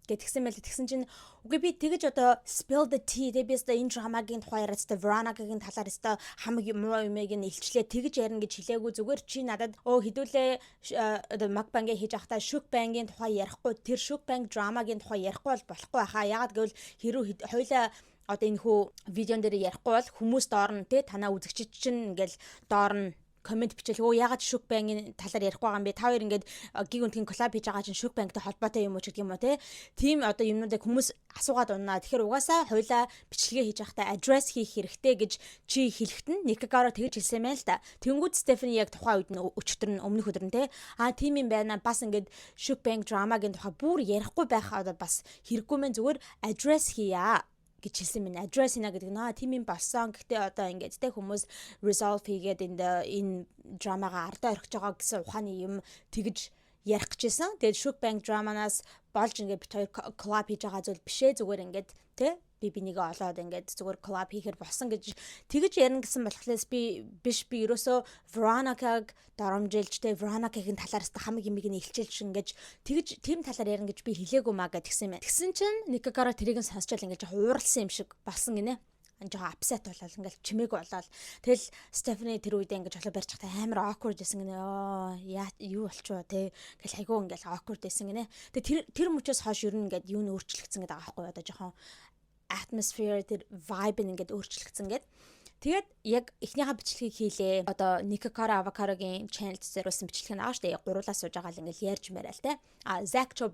гэт тэгсэн байл. Тэгсэн чинь үгүй, би тэгэж одоо spill the tea тэ би өстой энэ драмагийн тухай яриад өстой Veronica-гийн талаар өстой хамаг муу юмыг нь илчлээ, тэгэж ярина гэж хэлээгүй, зүгээр чи надад өө хідүүлээ одоо mukbang-гээ хийж байхдаа Shukbang-ийн тухай ярихгүй, тэр Shukbang драмагийн тухай ярихгүй бол болохгүй хаа. Ягаад гэвэл хэрүү хоёлаа одоо энэ хүү видеон дээр ярихгүй бол хүмүүс доор нь те танаа үзэгчид чинь ингээл доор нь comment бичээл өө ягаад Shukbang-ийн талаар ярихгүй байгаа юм бэ? Та хоёр ингээд гиг үнтгийн collab хийж байгаа чинь Shukbang-тай холбоотой юм уу ч гэдэг юм уу те. Тийм одоо юмнуудыг хүмүүс асуугаад унаа. Тэгэхээр угаасаа хоёлаа бичлэгээ хийж байхдаа address хийх хэрэгтэй гэж чи хэлэхэд нь Никокадо тэгж хэлсэн юм байна л да. Тэнгүүд Стефани яг тухайн үед нь, өчтөр нь, өмнөх өдөр нь те а тийм юм байна. Бас ингээд Shukbang drama-гийн тухай бүр ярихгүй байх одоо бас хэрэггүй мэн, зүгээр address хийя гэж хэлсэн юм. Address хийнэ гэдэг нь тийм юм болсон. Гэхдээ одоо ингээд те хүмүүс resolve хийгээд энд энэ драмагаа ардаа орхиж байгаа гэсэн ухааны юм тэгж Ярих гэжсэн. Тэгээд Shook Bank drama-наас болж ингээд бид хоёр collab хийж байгаа зүйл бишээ, зүгээр ингээд тэ би бинийгээ олоод ингээд зүгээр collab хийхээр болсон гэж тэгэж ярина гэсэн болохлээс би биш, би ерөөсөө Veronica-г доромжилж, тэ, Veronica-гийн талаар өстө хамаг юмыг нь илчилж, ингэж тэгэж тийм талаар ярина гэж би хэлээгүй маа гэдгсэн юм. Тэгсэн чинь Ника Каро тэрийг нь сонсчол ингэж ууралсан юм шиг болсон гинэ, жоохон upset болол, ингээл чимээгүй болоод. Тэгэл Стефани тэр үедээ ингэж холоо барьж байхдаа амар awkward байсан гинэ. Ёо, яа, юу болчихоо те гэл айгүй ингээл awkward байсан гинэ. Тэгээ тэр тэр мөчөөс хойш ер нь ингээд юу н өөрчлөгдсөн гэдэг байгаа байхгүй, одоо жоохон atmosphere, тэр vibe нь ингээд өөрчлөгдсөн гээд. Тэгээд яг эхнийхээ бичлэгийг хийлээ. Одоо Nikocado Avocado-гийн channel зориулсан бичлэг нь аа штэ. Гуруулаа сууж байгаа л ингээл ярьж мараа л те. А Zack Choi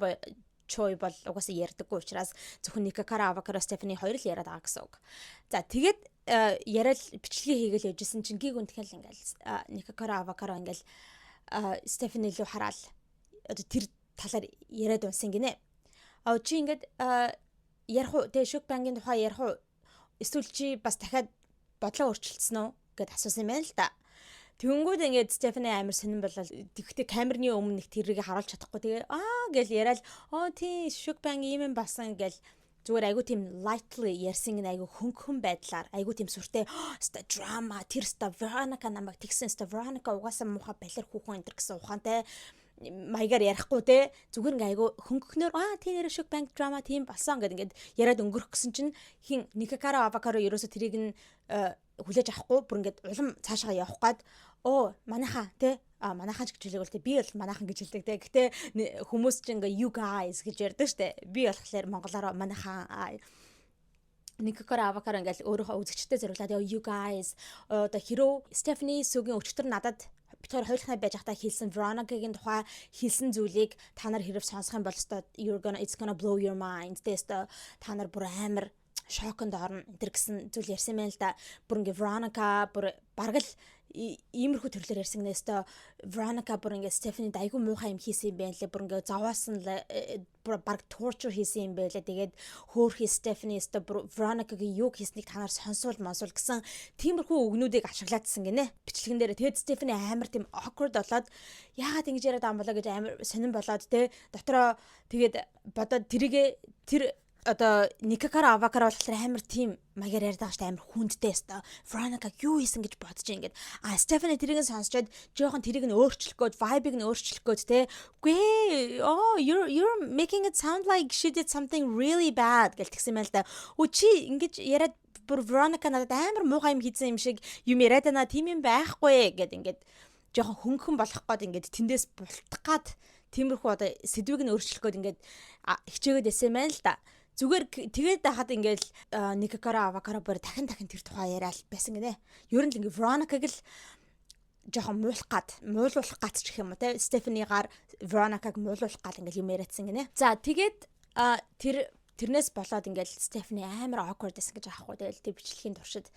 Choi бол угаасаа ярьдаггүй учраас зөвхөн Nikocado Avocado, Stephanie хоёр л яриад байгаа гэсэн үг. За, тэгээд яриад бичлэгээ хийгээл явжсэн чинь гиг үнтгэл ингээл Nikocado Avocado ингээл Stephanie руу хараал одоо тэр талаар яриад унсан гинэ. А чи ингээд ярих уу? Тэгээ Shook Bank-ийн тухай ярих уу? Эсвэл чи бас дахиад бодлоо өөрчилсөн үү гэд асуусан юм байна л да. Тэгэнгүүт ингээд Стефани амар сонирн болол, тэгвэл камерны өмнө нэг тэрийг харуулж чадахгүй, тэгээ аа гэл яриад, оо тий, Shook Bank ийм юм болсон гэл зүгээр айгу тийм lightly ярьсан гин, айгу хөнгөн байдлаар, айгу тийм сүртэй ста drama тэр ста Veronica намайг тэгсэн, ста Veronica угаасаа муухай балер хүүхэн энэ гэсэн ухаантай маягаар ярихгүй те, зүгээр ингээ айгу хөнгөхнөр аа тий, нэр Shook Bank drama тийм болсон гэд ингээд яриад өнгөрөх гэсэн чинь хин Nikocado Avocado ерөөсө тэрийг нь хүлээж авахгүй, бүр ингээд улам цаашаа явах гад оо манайхаа те, а манайхан ч гэж хэлээг бол те, би бол манайхан гэж хэлдэг те. Гэтэ хүмүүс ч ингээ you guys гэж ярьдаг штэ. Би болохоор монголоор манайхан. Nikocado Avocado ингээл өөрийнхөө үзэгчдэд зориулаад you guys, одоо хэрүү Stephanie Soo-гийн өчтөр надад бид хоёр хоёулахнаа байж байхдаа хэлсэн Veronica-гийн тухай хэлсэн зүйлийг та нар хэрэг сонсох юм бол өстой you're gonna it's gonna blow your mind тэстэ, та нар бүр амар шоконд орно энэ гэсэн зүйл ярьсан юм байна л да. Бүр ингээ Veronica бүр бараг л иймэрхүү төрлөөр ярьсан гэнэ, өстой Veronica бүр ингээ Stephanie айгүй муухай юм хийсэн юм байна лээ. Бүр ингээ зовоосон, баг torture хийсэн юм байлээ. Тэгээд хөөхи Stephanie өстой бүр Veronica-гийн юу хийснийг та нар сонсвол монсвол гэсэн тиймэрхүү үгнүүдийг ашиглаадсан гинэ бичлэгэн дээр. Тэгээд Stephanie амар тийм awkward болоод, яагаад ингэж яриад байгаа юм болоо гэж амар сонирн болоод те, дотроо тэгээд бодоод тэрийгэ тэр одоо Nikocado Avocado болохоор амар тийм маягаар яриад байгаа шүү дээ, амар хүндтэй өстой. Veronica юу хийсэн гэж бодож ингээд. А Stephanie тэрийг нь сонсчоод жоохон тэрийг нь өөрчлөх гээд, vibe-ыг нь өөрчлөх гээд те. Үгүй, oh, you're making it sound like she did something really bad гэл тэгсэн юм л да. Өө, чи ингэж яриад бүр Veronica надад амар муухай юм хийсэн юм шиг юм яриад байна. Тийм юм байхгүй гэд ингээд жоохон хөнгөн болох гээд, ингээд тэндээс бултах гад тиймэрхүү одоо сэдвийг нь өөрчлөх гээд ингээд хичээгээд байсан юм байна л да. Зүгээр тэгээд байхад ингээл Nikocado Avocado бүр дахин дахин тэр тухай яриад байсан гинэ. Ер нь л ингээ Veronica-г л жоохон муулах гад, муулуулах гад ч гэх юм уу те. Стефанигаар Veronica-г муулуулах гад ингээл юм яриадсан гинэ. За, тэгээд тэр тэрнээс болоод ингээл Стефани амар awkward байсан гэж аахгүй. Тэгэл тэр бичлэгийн туршид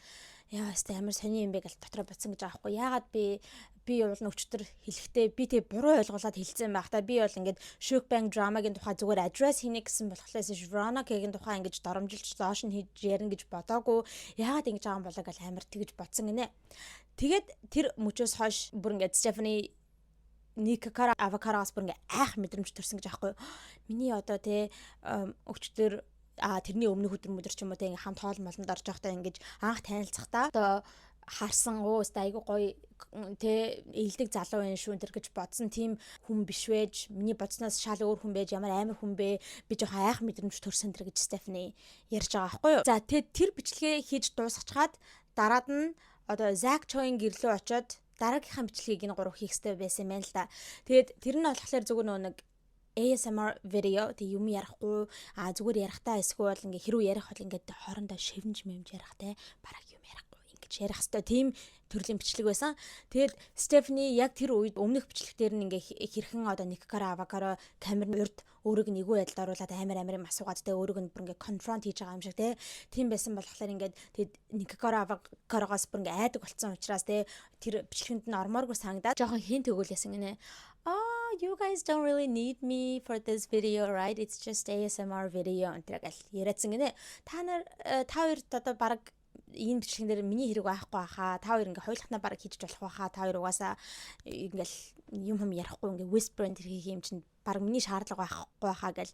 яа, өстэй амар сони юм бэ гэж дотроо бодсон гэж аахгүй. Яагаад би би уул нь өчтөр хэлэхдээ би тэг буруу ойлголоод хэлсэн байх та. Би бол ингээд Shook Bank drama-гийн тухай зүгээр address хийнэ гэсэн болохлээс Veronica-гийн тухай ингэж доромжилж доош нь хийж ярина гэж бодоогүй. Яагаад ингэж байгаа юм болоо гэж амар тэгэж бодсон гинэ. Тэгээд тэр мөчөөс хойш бүр ингээд Stephanie Nikocado Avocado-аас бүр ингээ айх мэдрэмж төрсөн гэж аахгүй. Миний одоо те өчтөр, а тэрний өмнөх өдөр мөдөр ч юм уу те, ингээ хамт хоол молонд орж байхдаа ингэж анх танилцахдаа одоо харсан оо өстой айгу гоё тэ элдэг залуу юм шүү энэ гэж бодсон тийм хүн биш байж, миний бодсноос шал өөр хүн байж, ямар амар хүн бэ, би жоохон айх мэдрэмж төрсөн тэр гэж Стефани ярьж байгаа байхгүй юу. За, тэр бичлэгээ хийж дуусгачаад дараад нь одоо Зак Чоин гэрлөө очоод дараагийнхаа бичлэгийг энэ гурав хийх хэрэгтэй байсан юм байна л да. Тэгээд тэр нь болохоор зүгээр нөгөө нэг ASMR видео тэг юм ярихгүй, а зүгээр ярихтаа эсвэл ингээ хэрүү ярих бол ингээд хоорондоо шивнж мэмж ярих те, бараг юм ярихгүй ингэж ярих хэвээр тийм төрлийн бичлэг байсан. Тэгээд Стефани яг тэр үед өмнөх бичлэг дээр нь ингээ хэрхэн одоо Nikocado Avocado камерын урд өөрийг нь эгүй байдалд оруулаад амар амар юм асуугаад те, өөрийг нь бүр ингээ confront хийж байгаа юм шиг те, тийм байсан болохоор ингээд тэгээд Nikocado Avocado-гоос бүр ингээ айдаг болцсон учраас те, тэр бичлэгэнд нь ормооргүй санагдаад жоохон хин төгөөлсэн гинэ. "Oh, you guys don't really need me for this video, right? It's just ASMR video" энэ гэл яриадсан гинэ. Та нар та хоёрт одоо баг Энэ бичлэгэн дээр миний хэрэг байхгүй хаа. Та хоёр ингээ хоёулахнаа баг хийж болох байхаа. Та хоёр угаасаа ингээл юм юм ярихгүй, ингээ whisper энэ хийх юм чинь баг миний шаардлага байхгүй хаа гэл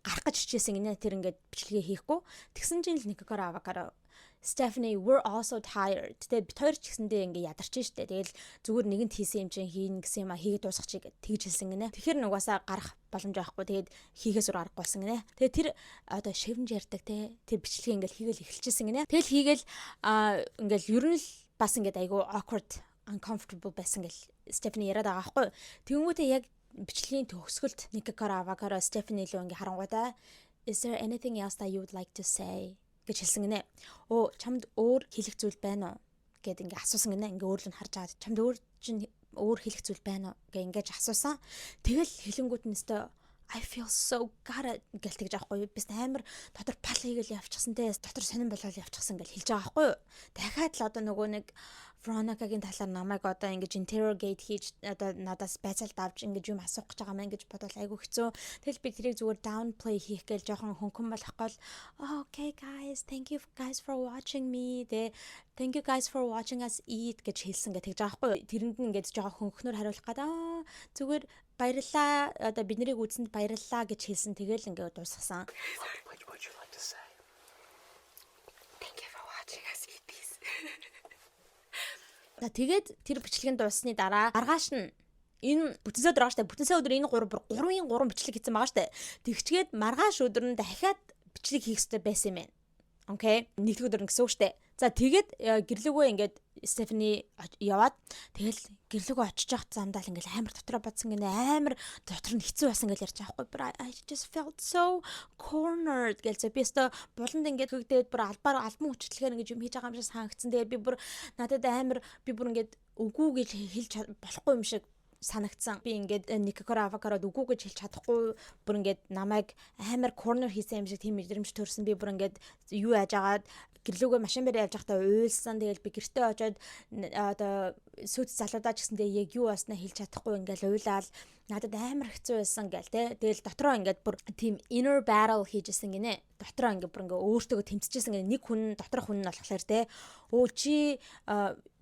гарах гэж хичээсэн гинэ, тэр ингээд бичлэгээ хийхгүй. Тэгсэн чинь л Nikocado Avocado "Stephanie, we're also tired." Тэгээ бид хоёр ч гэсэндээ ингээ ядарч штэ. Тэгэл зүгээр нэгэнт хийсэн юм чинь хийн гэсэн юм а, хийгээд дуусгачих гэд тэгж хэлсэн гинэ. Тэгэхээр нугасаа гарах боломж байхгүй. Тэгээд хийхээс өөр аргагүй болсон гинэ. Тэгээд тэр одоо шивнж ярьдаг те, тэр бичлэгээ ингээл хийгээл эхэлчихсэн гинэ. Тэгэл хийгээл ингээл ер нь л бас ингээд айгүй awkward, uncomfortable байсан гэл Stephanie яриад байгаа байхгүй. Тэнгүүтээ яг бичлэгийн төгсгөлд Nikocado Avocado Stephanie лөө ингээ харангуйтаа "Is there anything else that you would like to say?" гэж хэлсэн гинэ. Өө, чамд өөр хэлэх зүйл байна уу гэд ингээ асуусан гинэ. Ингээ өөрлөө нь харж агаад чамд өөр чинь өөр хэлэх зүйл байна уу гэ ингэж асуусан. Тэгэл хэлэнгүүт нь өстой "I feel so gutted" гэл тэгж аахгүй юу. Бис амар дотор пал хийгээл явчихсан те. Дотор сонирн болол явчихсан гэл хэлж байгаа байхгүй юу. Дахиад л одоо нөгөө нэг Veronica-гийн талаар намайг одоо ингэж interrogate хийж, одоо надаас байцаалт авч ингэж юм асуух гэж байгаа мэн гэж бодвол айгүй хэцүү. Тэгэл би тэрийг зүгээр downplay хийх гээл жоохон хөнгөн болох гол "Okay guys, thank you guys for watching me." Тэ, "Thank you guys for watching us eat" гэж хэлсэн гэх тэгж байгаа байхгүй юу. Тэрэнд нь ингэж жоохон хөнгөнөөр хариулах гээд аа зүгээр баярлалаа, одоо бид нарыг үзсэнд баярлалаа гэж хэлсэн. Тэгэл ингээд дуусгасан. What would you like to say? Thank you for watching us eat these. За, тэгээд тэр бичлэгийн дууссаны дараа маргааш нь энэ бүтэн өдөр байгаа штэ. Бүтэн өдөр энэ гурав бүр 3-ын 3 бичлэг хийсэн байгаа штэ. Тэгчгээд маргааш өдөр нь дахиад бичлэг хийх ёстой байсан юм байна. Okay. Нэгдүгээр өдөр гэсэн үг штэ. За, тэгээд гэрлүүгөө ингээд Стефани яваад, тэгэл гэрлүүгөө очиж явах замдаа л ингээл амар дотроо бодсон гинэ, амар дотор нь хэцүү байсан гэж ярьж байгаа байхгүй. "I just felt so cornered" гэлзээ, би өстө буланд ингээд хөгдөөд бүр албаар албан хүчтэйгээр ингээд юм хийж байгаа юм шиг санагдсан. Тэгээд би бүр надад амар, би бүр ингээд үгүй гэж хэлж болохгүй юм шиг санагдсан. Би ингээд Nikocado Avocado-д үгүй гэж хэлж чадахгүй, бүр ингээд намайг амар corner хийсэн юм шиг тийм мэдрэмж төрсөн. Би бүр ингээд юу яаж агаад гэрлүүгээ машин дээр явж байхдаа уйлсан. Тэгэл би гэртээ очиод одоо сүйт залуудаа ч гэсэндээ яг юу болсноо хэлж чадахгүй ингээл уйлаал, надад амар хэцүү байсан гээл те. Тэгэл дотроо ингээд бүр тийм inner battle хийжсэн гинэ. Дотроо ингээд бүр ингээд өөртөөгөө тэмцэжсэн гинэ. Нэг хүн доторх хүн нь болохоор те. Өө, чи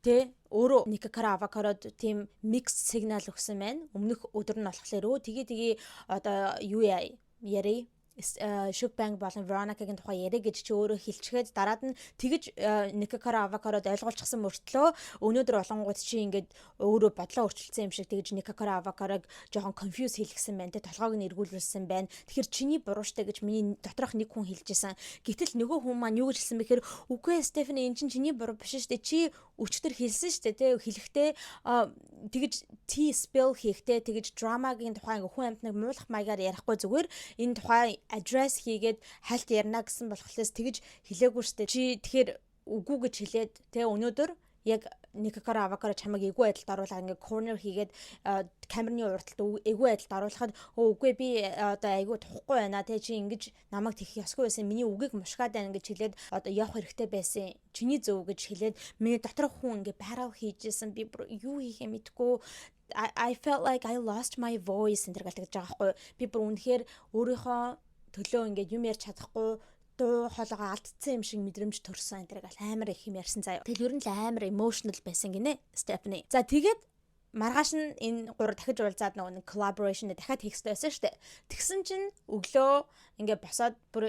тэ өөрөө Nikocado Avocado-д тийм mixed signal өгсөн байна. Өмнөх өдөр нь болохоор өө тгий тгий одоо юу яа яри Suge Bank болон Veronica-гийн тухай яриа гэж чи өөрөө хэлчихэд, дараад нь тэгэж Nikocado Avocado-д ойлгуулчихсан мөртлөө өнөөдөр болонгууд чи ингээд өөрөө бодлоо өөрчилсөн юм шиг тэгэж Nikocado Avocado-г жоохон confuse хийлгсэн байна те, толгойг нь эргүүлүүлсэн байна. Тэгэхээр чиний буруу штэ гэж миний доторх нэг хүн хэлжсэн. Гэтэл нөгөө хүн маань юу гэж хэлсэн бэ гэхээр үгүй Стефани, эн чинь чиний буруу биш штэ. Чи өчтөр хэлсэн штэ те, хэлэхдээ тэгэж tea spill хийхдээ тэгэж драмагийн тухай ингээ хүн амьтныг муулах маягаар ярихгүй, зүгээр энэ тухай address хийгээд хальт ярина гэсэн болохлоос тэгэж хэлээгүй штэ. Чи тэгэхээр үгүй гэж хэлээд те, өнөөдөр яг Nikocado Avocado чамайг эвгүй байдалд оруулаад, ингээ corner хийгээд камерны урдталд эвгүй байдалд оруулахад өө үгүй, би одоо айгүй тухгүй байна те, чи ингэж намайг тэгэх ёсгүй байсан, миний үгийг мушгаад байна гэж хэлээд одоо явах хэрэгтэй байсан, чиний зөв гэж хэлээд миний доторх хүн ингээ battle хийжсэн, би бүр юу хийхээ мэдэхгүй, I felt like I lost my voice энэ гэл тэгж байгаа байхгүй. Би бүр үнэхээр өөрийнхөө төлөө ингээд юм ярьж чадахгүй, дуу хоолойгоо алдсан юм шиг мэдрэмж төрсөн энэ гал амар их юм ярьсан заяа. Тэгэл ер нь л амар emotional байсан гинэ Stephanie. За, тэгээд маргааш нь энэ гур дахиж уулзаад нөгөө нэг collaboration дахиад хийх хэрэгтэй байсан шүү дээ. Тэгсэн чинь өглөө ингээ босоод бүр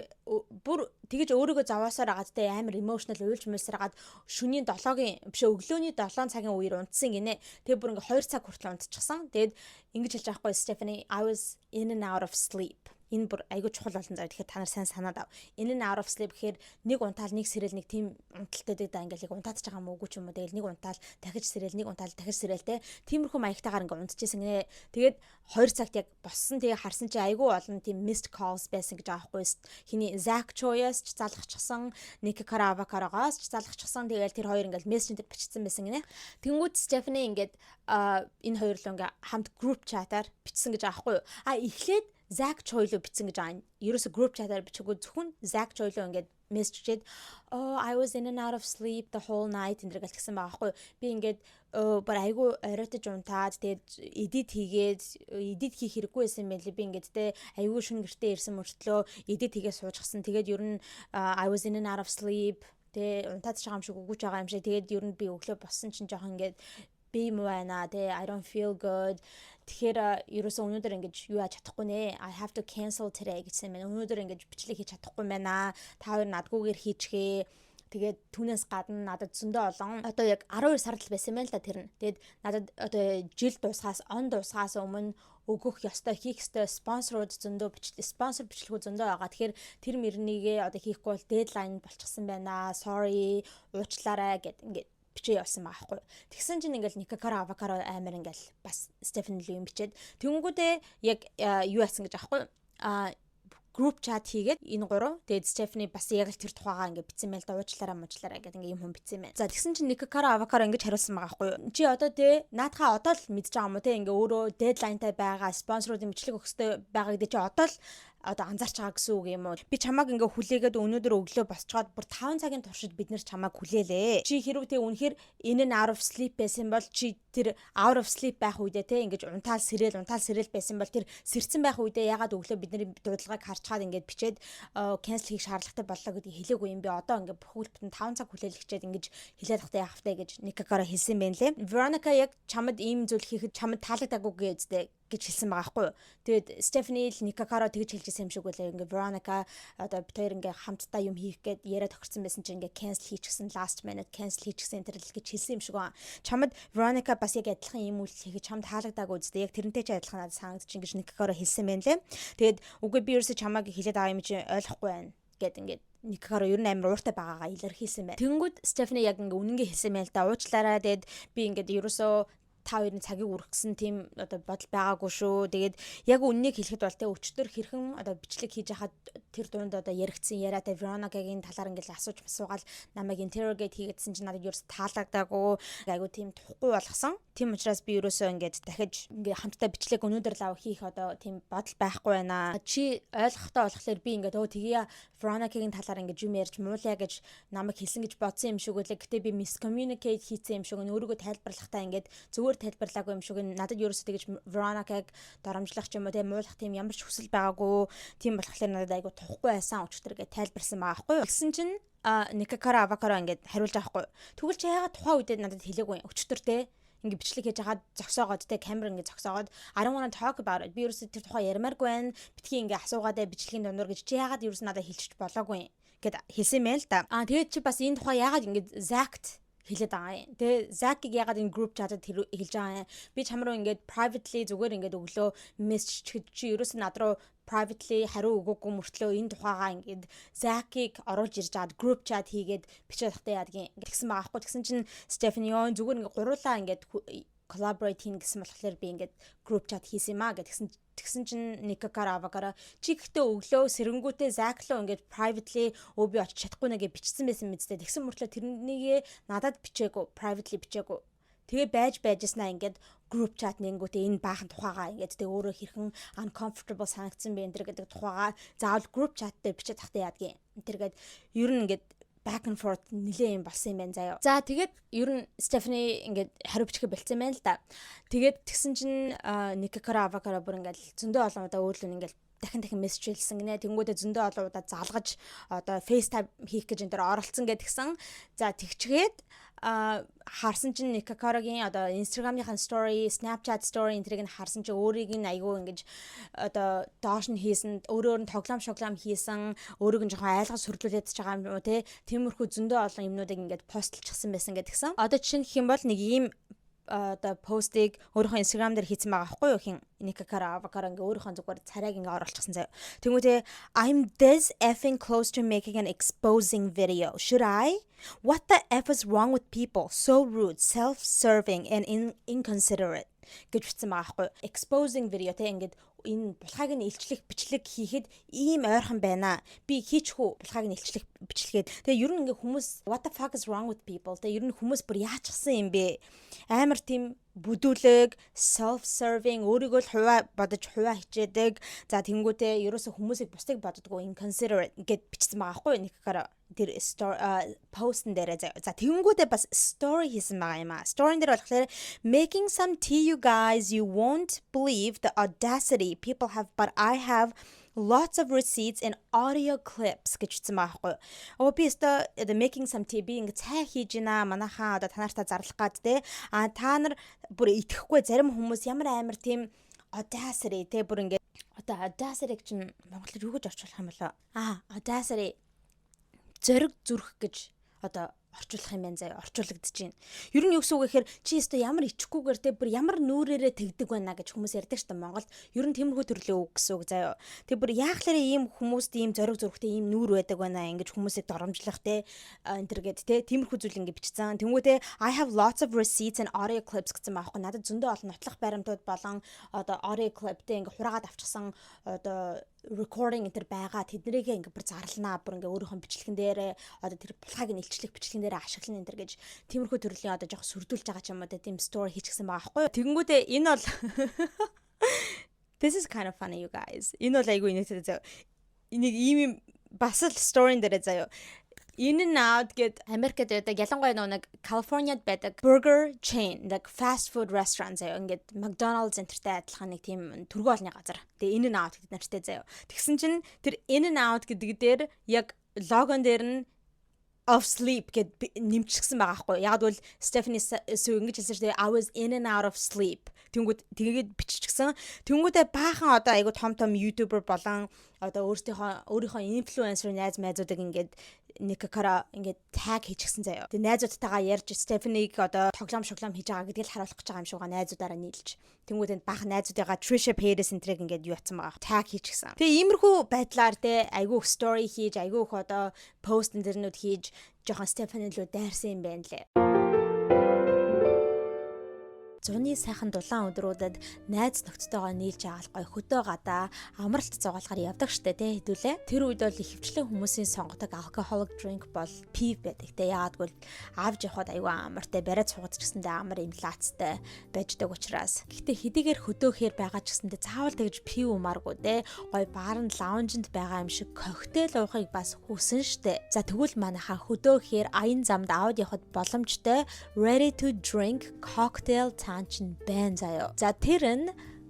бүр тэгэж өөрийгөө зовоосоор агаад те, амар emotional уйлж муулсаар агаад шөнийн 7-гийн биш, өглөөний 7 цагийн үеэр унтсан гинэ. Тэгээ бүр ингээ 2 цаг хүртэл унтчихсан. Тэгээд ингэж хэлж байгаа хгүй Stephanie, "I was in and out of sleep." Энэ бүр айгүй чухал болно заа. Тэгэхээр та нар сайн санаад ав. In and out of sleep гэхээр нэг унтаал нэг сэрэл, нэг тийм унталтай байдаг да, ингээл яг унтаад ч байгаа юм уу, үгүй ч юм уу. Тэгэл нэг унтаал дахиж сэрэл, нэг унтаал дахиж сэрэл те. Тиймэрхүү маягтайгаар ингээ унтчихсан гинэ. Тэгээд 2 цагт яг боссон. Тэгээ харсан чи айгүй олон тийм missed calls байсан гэж байгаа байхгүй. Хиний Zach Choi-оос ч залгахчихсан, Nikocado Avocado-гоос ч залгахчихсан. Тэгэл тэр хоёр ингээл мессежээр бичсэн байсан гинэ. Тэнгүүд Stephanie ингээд энэ хоёр л ингээ хамт group chat-аар бичсэн гэж байгаа байхгүй юу. А эхлээд Zach Choi руу бичсэн гэж байгаа. Ерөөсө group chat-аар бичээгүй, зөвхөн Zach Choi руу ингээд мессежчээд "Oh, I was in and out of sleep the whole night" энэ гэл тэгсэн байгаа байхгүй. Би ингээд бүр айгүй оройтож унтаад, тэгээд edit хийгээд, edit хийх хэрэггүй байсан юм байли. Би ингээд те айгүй шүн гэртээ ирсэн мөртлөө edit хийгээ суужчихсан. Тэгээд ер нь I was in and out of sleep. Тэ, унтаад ч байгаа юм шиг, үгүйж байгаа юм шиг. Тэгээд ер нь би өглөө боссон чинь жоохон ингээд би юм байна те, I don't feel good. Тэгэхээр ерөөсөө өнөөдөр ингэж юу яаж чадахгүй нэ. I have to cancel today гэсэн юм. Өнөөдөр ингэж бичлэг хийж чадахгүй байна. Та хоёр надгүйгээр хийчихээ. Тэгээд түүнээс гадна надад зөндөө олон, одоо яг 12 сард л байсан юм байна л да тэр нь. Тэгээд надад одоо жил дуусахаас, он дуусахаас өмнө өгөх ёстой, хийх ёстой спонсорууд зөндөө, спонсор бичлэгүүд зөндөө байгаа. Тэгэхээр тэр мөрнийгээ одоо хийхгүй бол deadline болчихсон байна. Sorry, уучлаарай гэд ингээд бичээ явсан байгаа байхгүй. Тэгсэн чинь ингээл Никакара Авакаро амар ингээл бас Стефани л юм бичээд, тэнгүүдээ яг юу яасан гэж аахгүй а, group chat хийгээд энэ гурав, тэгээд Стефани бас яг л тэр тухайгаа ингээ бичсэн байл да, уучлаарай муучлаарай гэдэг ингээ юм хүн бичсэн байна. За, тэгсэн чинь Никакара Авакаро ингэж хариулсан байгаа байхгүй юу? Чи одоо те наадхаа одоо л мэдж байгаа юм уу те, ингээ өөрөө deadline тай байгаа, спонсоруудын бичлэг өгөх ёстой байгаа гэдэг чи одоо л одоо анзаарч байгаа гэсэн үг юм уу? Би чамааг ингээ хүлээгээд өнөөдөр өглөө босчоод бүр 5 цагийн туршид бид нэр чамааг хүлээлээ. Чи хэрвээ те үнэхээр in and out of sleep байсан бол, чи тэр out of sleep байх үедээ те ингэж унтаал сэрэл, унтаал сэрэл байсан бол, тэр сэрсэн байх үедээ ягаад өглөө бидний дуудлагыг харчаад ингээд бичээд cancel хийх шаардлагатай боллоо гэдгийг хэлээгүй юм би? Одоо ингээ бүхэл бүтэн 5 цаг хүлээлгчээд ингэж хэлээд тахтай яах вэ гэж Никакара хэлсэн байх лээ. Veronica яг чамд ийм зүйл хийхэд чамд таалагдаагүй гэдээ гэж хэлсэн байгаа байхгүй юу. Тэгээд Стефани л Никакаро тэгж хэлжсэн юм шиг үлээ. Ингээ Veronica одоо бид хоёр ингээ хамтдаа юм хийх гээд яриа тохирсон байсан чинь ингээ cancel хийчихсэн, last minute cancel хийчихсэн тэр л гэж хэлсэн юм шиг байна. Чамд Veronica бас яг адилхан ийм үйлдэл хийхэд чамд таалагдаагүй үстэй. Яг тэрнтэй ч адилхан надад санагдчих ингэж Никакаро хэлсэн байна лээ. Тэгээд үгүй, би ерөөсөө чамайг хэлээд байгаа юм чи ойлгохгүй байна гэд ингээд Никакаро ер нь амар ууртай байгаагаа илэрхийлсэн байна. Тэнгүүд Стефани яг ингээ үнэнгээ хэлсэн байл да. Уучлаарай. Тэгээд би ингээд ерөөсөө та хоёрын цагийг үргэсэн тийм одоо бодол байгаагүй шүү. Тэгээд яг үннийг хэлэхэд бол те өчтөр хэрхэн одоо бичлэг хийж хахад тэр дунд одоо яригдсан яриатай Вероникагийн талаар ингээл асууж масуугаал намайг interrogate хийгээдсэн чинь надад ерөөс таалагдаагүй. Айгу тийм тухгүй болгосон. Тийм учраас би ерөөсөө ингээд дахиж ингээд хамтдаа бичлэг өнөөдөр лав хийх одоо тийм бодол байхгүй байна. Чи ойлгохтой болохоор би ингээд өө тэгье, Вероникагийн талаар ингээд юм ярьж муулаа гэж намайг хэлсэн гэж бодсон юм шиг үлээ. Гэтэ би miscommunicate хийсэн юм шиг, өөрийгөө тайлбарлахдаа ингээд зүгээр тайлбарлаагүй юм шиг. Надад ерөөсөө тэгэж Вероникаг доромжлох ч юм уу те муулах тийм ямар ч хүсэл байгаагүй. Тийм болохоор надад айгу тухгүй байсан өчтөр гэж тайлбарсан байгаа байхгүй юу. Тэгсэн чинь Никакара Авакара ингээд хариулж байгаа байхгүй. Тэгвэл чи яагаад тухайн үедээ надад хэлээгүй өчтөр те, ингээ бичлэг хийж хаад зогсоогоод те, камер ингээ зогсоогоод "I don't want to talk about it. Би ерөөсөө тэр тухай ярмааргүй байна. Битгий ингээ асуугаад бичлэгийн дундуур" гэж чи яагаад ерөөсөө надад хэлчих болоогүй гэд хэлсэн юм л да. Аа, тэгээд чи бас энэ тухай яагаад ингээ Закт хэлээд байгаа юм? Тэгээ Закийг ягаад энэ group chat-ад хэлж байгаа юм? Би чам руу ингээд privately зүгээр ингээд өглөө мессеж чи ерөөсөө над руу privately хариу өгөөгүй мөртлөө энэ тухайгаа ингээд Закийг оруулж ирж аваад group chat хийгээд бичээд тахтай яадгийн тэгсэн байгаа хгүй. Тэгсэн чинь Стефани ёо, зүгээр ингээд гуруулаа ингээд collaborate хийн гэсэн болохоор би ингээд group chat хийсэн юм а гэсэн. Тэгсэн чинь Никакара Авакара чи гэхдээ өглөө сэрэнгүүтээ Зак руу ингээд privately өө би очиж чадахгүй нэгэ бичсэн байсан мэт дээ. Тэгсэн мөртлөө тэрнийгээ надад бичээгүй, privately бичээгүй. Тэгээ байж байжснаа ингээд group chat нэнгүүтээ энэ баахан тухайгаа ингээд тэгээ өөрөө хэрхэн uncomfortable санагдсан бэ энэ гэдэг тухайгаа заавал group chat дээр бичээд тахтай яадгийн. Тэр гээд ер нь ингээд back and forth нилээ юм болсон юм байна заяа. За, тэгээд ер нь Стефани ингээд хариу бичихэ болцсон юм байна л да. Тэгээд тэгсэн чинь Никакара Авакара бүр ингээд зөндөө олон удаа өөрлөн ингээд дахин дахин мессеж хэлсэн гинэ. Тэнгүүдээ зөндөө олон удаа залгаж одоо FaceTime хийх гэж энэ дээр оролцсон гэдгсэн. За, тэгчгээд харсан чинь Никакарогийн одоо Instagram-ийн story, Snapchat story энэ тэрийг нь харсан чинь өөрийг нь айгүй ингэж одоо доош нь хийсэн, өөрөөр нь тоглоом шоглоом хийсэн, өөрийг нь жоохон айлгаж сүрлүүлээд ч байгаа юм уу те. Тиймэрхүү зөндөө олон юмнуудыг ингээд постлчихсан байсан гэдгсэн. Одоо жишээ нь гэх юм бол нэг ийм одоо постыг өөрийнхөө Instagram дээр хийсэн байгаа байхгүй юу, хин Никакара Авакара ингээ өөрийнхөө зүгээр царайг ингээ оруулчихсан заяа. Тэнгүүтээ "I'm this effing close to making an exposing video. Should I? What the F is wrong with people? So rude, self-serving and inconsiderate" гэж бичсэн байгаа байхгүй. Exposing video те, ингээд энэ булхайг нь илчлэх бичлэг хийхэд ийм ойрхон байна. Би хийчих үү булхайг нь илчлэх бичлэгээд. Тэгээ ер нь ингээ хүмүүс what the fuck is wrong with people? Тэгээ ер нь хүмүүс бүр яачихсан юм бэ? Амар тийм бүдүүлэг, self serving, өөрийгөө л хувиа бодож хувиа хичээдэг. За, тэнгүүтээ ерөөсө хүмүүсийг бусдыг боддгоо, inconsiderate гэд бичсэн байгаа байхгүй нэг тэр постн дээрээ. За, тэгэнгүүтээ бас story хийсэн байгаа юм а. Story дээр болохоор "Making some tea, you guys. You won't believe the audacity people have, but I have Lots of receipts and audio clips" гэж хэлсэн байгаа байхгүй. Оо, би өстой одоо making some tea, би ингээ цай хийж гинэ, манайхаа одоо та нартай зарлах гад те. А та нар бүр итгэхгүй, зарим хүмүүс ямар амар тийм audacity те, бүр ингээ одоо audacity чинь монголоор юу гэж орчуулах юм болоо? А audacity зориг зүрх гэж одоо орчуулах юм байна заяа, орчуулагдаж байна. Ер нь юу гэсэн үг гэхээр чи өстой ямар ичихгүйгээр те, бүр ямар нүүрээрээ тэгдэг байна гэж хүмүүс ярьдаг шүү дээ Монголд. Ер нь тиймэрхүү төрлийн үг гэсэн үг заяа. Тэг бүр яахлаарэ ийм хүмүүст ийм зориг зүрхтэй, ийм нүүр байдаг байна, ингэж хүмүүсийг доромжлох те, энэ төр гээд те, тиймэрхүү зүйл ингэ бичсэн. Тэнгүү те, "I have lots of receipts and audio clips" гэсэн байхгүй. Надад зөндөө олон нотлох баримтууд болон одоо audio clip те, ингэ хураагаад авчихсан одоо recording энэ төр байгаа, тэднэрийгээ ингээ бүр зарлнаа, бүр ингээ өөрийнхөө бичлэгэн дээрээ одоо тэр булхайг нь илчлэх бичлэгэн дээрээ ашиглана энэ төр гэж тиймэрхүү төрлийн одоо жоох сүрдүүлж байгаа ч юм уу, тийм story хийчихсэн байгаа байхгүй юу. Тэгэнгүүтээ энэ бол this is kind of funny, you guys. Энэ бол айгүй инээдтэй заяа. Энийг ийм юм бас л story дээрээ заяа. In-N-Out гэд Америкт байдаг, ялангуяа нөгөө нэг Калифорниад байдаг burger chain, like fast food restaurant заяа. Ингээд McDonald's энтертэй адилхан нэг тийм түргэн олны газар. Тэгээ In-N-Out гэдэг нэртэй заяа. Тэгсэн чинь тэр In-N-Out гэдэг дээр яг логон дээр нь "of sleep" гэд нэмчихсэн байгаа байхгүй. Яг бол Stephanie Soo ингэж хэлсэн шүү дээ. "I was in and out of sleep." Тэнгүүд тэгээд биччихсэн. Тэнгүүдээ баахан одоо айгу том том YouTuber болон одоо өөрсдийнхөө өөрийнхөө инфлюенсер найз майзуудыг ингээд Nikocado ингээд tag хийчихсэн заяа. Тэгээ найзуудтайгаа ярьж, Stephanie-г одоо тоглоом шоглоом хийж байгаа гэдгийг л харуулах гэж байгаа юм шиг байгаа, найзуудаараа нийлж. Тэнгүүд энд баахан найзуудыгаа Trisha Paytas энтрийг ингээд юу ятсан байгаа. Tag хийчихсэн. Тэгээ иймэрхүү байдлаар те, айгүй их story хийж, айгүй их одоо пост энтернүүд хийж жоохон Stephanie руу дайрсан юм байна лээ. Зуны сайхан дулаан өдрүүдэд найз нөхдөдтэйгоо нийлж агаал гой хөдөө гадаа амралт зугаалахаар явдаг штэ те, хэдүүлээ. Тэр үед бол ихэвчлэн хүмүүсийн сонгодог alcoholic drink бол пив байдаг те. Яагаад гэвэл авч явахад аюу амартай, бариад суугаад ч гэсэндээ амар юм лаацтай байждаг учраас. Гэхдээ хэдийгээр хөдөөхөр байгаа ч гэсэндээ заавал тэгж пив уумааргүй те. Гой баарн lounge нд байгаа юм шиг коктейл уухыг бас хүсэн штэ. За, тэгвэл манайхаа хөдөөхөр аян замд аваад явахад боломжтой ready to drink cocktail цаан чинь байна заяо. За, тэр нь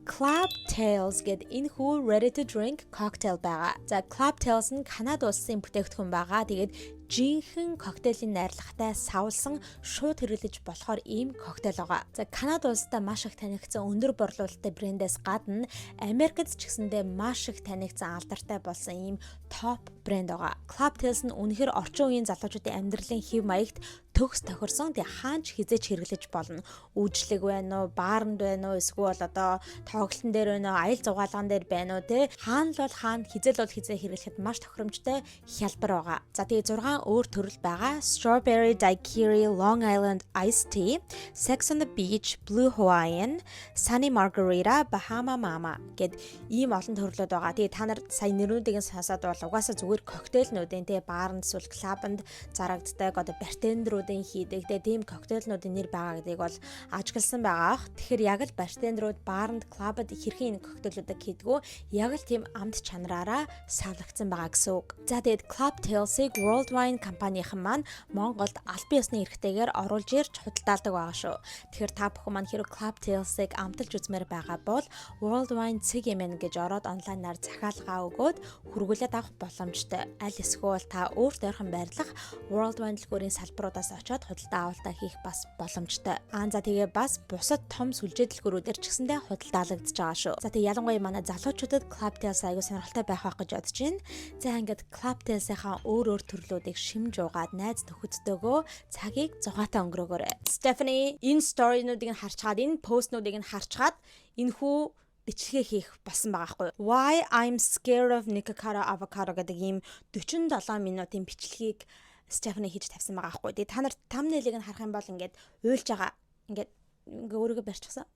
Club Tales гэд энэхүү ready to drink cocktail байгаа. За, Club Tales нь Канада улсын бүтээгдэхүүн байгаа. Тэгээд жинхэнэ коктейлийн найрлагатай савлсан, шууд хэрэглэж болохоор ийм коктейл байгаа. За, Канада улстай маш их танигдсан, өндөр борлуулалттай брэндээс гадна Америкт ч гэсэндээ маш их танигдсан, алдартай болсон ийм топ брэнд байгаа. Club Tales нь үнэхээр орчин үеийн залуучуудын амьдралын хэв маягт төгс тохирсон. Тэгээ хаанч хизээч хэрэглэж болно. Үйлчлэг байна уу, бааранд байна уу, эсвэл одоо тоглолтын дээр байна уу, аялал зугаалган дээр байна уу те. Хаана л бол хаана, хизээл бол хизээ хэрэглэхэд маш тохиромжтой, хялбар байгаа. За, тэгээ 6 өөр төрөл байгаа. Strawberry Daiquiri, Long Island Iced Tea, Sex on the Beach, Blue Hawaiian, Sunny Margarita, Bahama Mama гэд ийм олон төрлүүд байгаа. Тэгээ та нар сая нэрнүүдийг нь сонсоод бол угаасаа зүгээр коктейлнүүдийн те, бааранд эсвэл клубанд зарагддаг, одоо bartender уудын хийдэг те, тийм коктейлнүүдийн нэр байгаа гэдгийг бол ажигласан байгаа. Тэгэхээр яг л bartender ууд бааранд, клубад хэрхэн энэ коктейлүүдийг хийдгүү, яг л тийм амт чанараараа савлагдсан байгаа гэсэн үг. За, тэгээд Club Tales-ыг World Wine компанийн маань Монголд албан ёсны эрхтэйгээр оруулж ирж худалдаалдаг байгаа шүү. Тэгэхээр та бүхэн маань хэрэг Club Tales-ыг амталж үзмээр байгаа бол World Wine цэг mn гэж ороод онлайнаар захиалгаа өгөөд хүргүүлээд авах боломжтой. Аль эсвэл та өөрт ойрхон байрлах World Wine дэлгүүрийн салбаруудаас очиод худалдаа авалтаа хийх бас боломжтой. Аа, за, тэгээ бас бусад том сүлжээ дэлгүүрүүдээр ч гэсэндээ худалдаалагдаж байгаа шүү. За, тэгээ ялангуяа манай залуучуудад Club Tales аягүй сонирхолтой байх байх гэж бодож байна. За, ингээд Club Tales-ийнхаа өөр өөр төрлүүдийг шимж уугаад найз нөхөдтэйгөө цагийг зугаатай өнгөрөөгөөрэй. Stephanie энэ story-нуудыг нь харчгаад, энэ постнуудыг нь харчгаад энэхүү бичлэгээ хийх болсон байгаа хгүй. "Why I'm Scared of Nikocado Avocado" гэдэг ийм 47 минутын бичлэгийг Stephanie хийж тавьсан байгаа хгүй. Тэгээ та нар thumbnail-ыг нь харах юм бол ингээд уйлж байгаа. Ингээд ингээ өөрийгөө барьчихсан,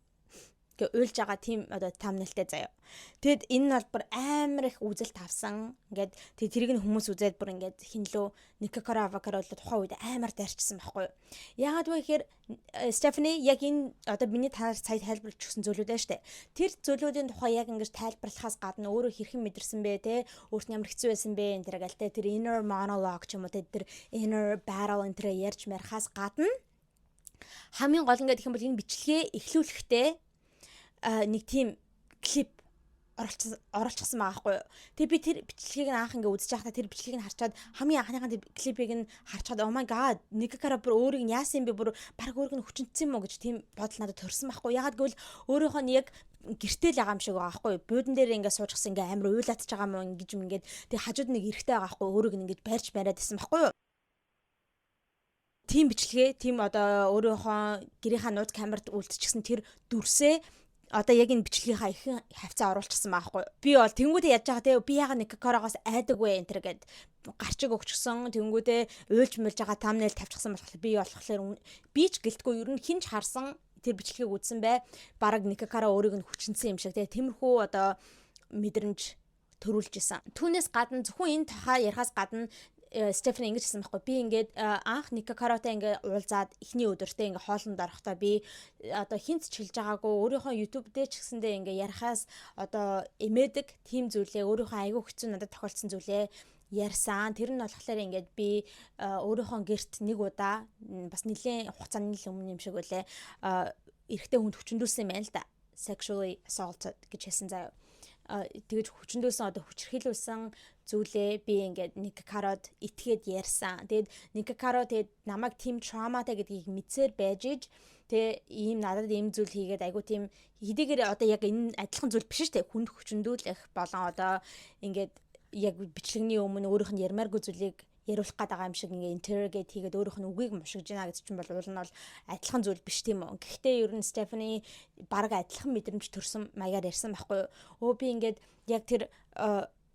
ингээ уйлж байгаа тийм одоо thumbnail тай заяа. Тэгэд энэ нь бол бүр амар их үзэлт авсан. Ингээд тэг тэрийг нь хүмүүс үзээд бүр ингээд хинлөө Nikocado Avocado бол тухайн үед амар дайрчсан байхгүй юу. Яагаад вэ гэхээр Stephanie яг энэ одоо миний та сая тайлбарлаж өгсөн зүйлүүд байна штэ. Тэр зүйлүүдийн тухай яг ингэж тайлбарлахаас гадна өөрөө хэрхэн мэдэрсэн бэ те, өөрт нь ямар хэцүү байсан бэ энэ тэр гал те, тэр inner monologue ч юм уу те, тэр inner battle энэ тэр ярьж марихаас гадна хамгийн гол нь гэх юм бол энэ бичлэгээ эхлүүлэхдээ нэг тийм клип Оруулчихсан байгаа байхгүй юу. Тэгээ би тэр бичлэгийг нь анх ингээ үзэж байхдаа, тэр бичлэгийг нь харчаад, хамгийн анхныхаа тэр клипийг нь харчаад, "Oh my god, Ника Каро бүр өөрийг нь яасан юм бэ, бүр баг өөрийг нь хүчинтсэн юм уу?" гэж тийм бодол надад төрсөн байхгүй. Ягаад гэвэл өөрөөхөө нь яг гэртэл байгаа юм шиг байгаа байхгүй юу. Буудан дээр ингээ суужчихсан, ингээ амар уйлаатж байгаа юм уу ингэж юм ингээд тэг хажууд нэг эрэгтэй байгаа байхгүй, өөрийг нь ингэж барьж бариад исэн байхгүй юу. Тийм бичлэгээ, тийм одоо өөрөөхөө гэрийнхаа нууц камерт үлдчихсэн тэр дүрсээ одоо яг энэ бичлэгийнхаа ихэнх хавцаа оруулчихсан байхгүй. Би бол тэнгуүдээ яаж байгаа те, би яга Ника Карогоос айдаг вэ энэ төр гэд гарчиг өгчихсөн. Тэнгуүдээ уйлж мэлж байгаа thumbnail тавьчихсан болохоор би болохоор би ч гэлтгүй, ер нь хинч харсан тэр бичлэгийг үзсэн бай. Бараг Ника Каро өөрийг нь хүчинсэн юм шиг те. Тиймэрхүү одоо мэдрэмж төрүүлж исэн. Түүнээс гадна, зөвхөн энэ тухай ярихаас гадна, Стефани ингэж хэлсэн байхгүй. Би ингээд анх Ника Каротай ингээд уулзаад эхний өдөртөө ингээд хоолнд орохдоо би одоо хинт ч хэлж байгаагүй, өөрийнхөө YouTube дээр ч гэсэндээ ингээд ярихаас одоо эмээдэг тийм зүйлээ, өөрийнхөө айгүй хэцүү надад тохиолдсон зүйлээ ярьсан. Тэр нь болохоор ингээд би өөрийнхөө гэрт нэг удаа бас нэлээд хугацааны л өмнө юм шиг үлээ, эрэгтэй хүнд хүчндүүлсэн юм байна л да. Sexually assaulted гэж хэлсэн заяа. Тэгэж хүчндүүлсэн, одоо хүчирхийлүүлсэн зүйлээ би ингээд Ника Карод итгээд ярьсан. Тэгээд Ника Каро тэгээд намайг тийм trauma тай гэдгийг мэдсээр байж иж тэгээ ийм надад ийм зүйл хийгээд айгу тийм хэдийгээр одоо яг энэ адилхан зүйл биш шүү дээ. Хүнд хүчндүүлэх болон одоо ингээд яг бичлэгний өмнө өөрийнх нь ярмааргүй зүйлийг яриулах гээд байгаа юм шиг ингээ interrogate хийгээд өөрийнх нь үгийг мушигж байна гэж чинь бол уул нь бол адилхан зүйл биш, тийм үү. Гэхдээ ер нь Стефани баг адилхан мэдрэмж төрсөн маягаар ярьсан байхгүй юу. Өө, би ингээд яг тэр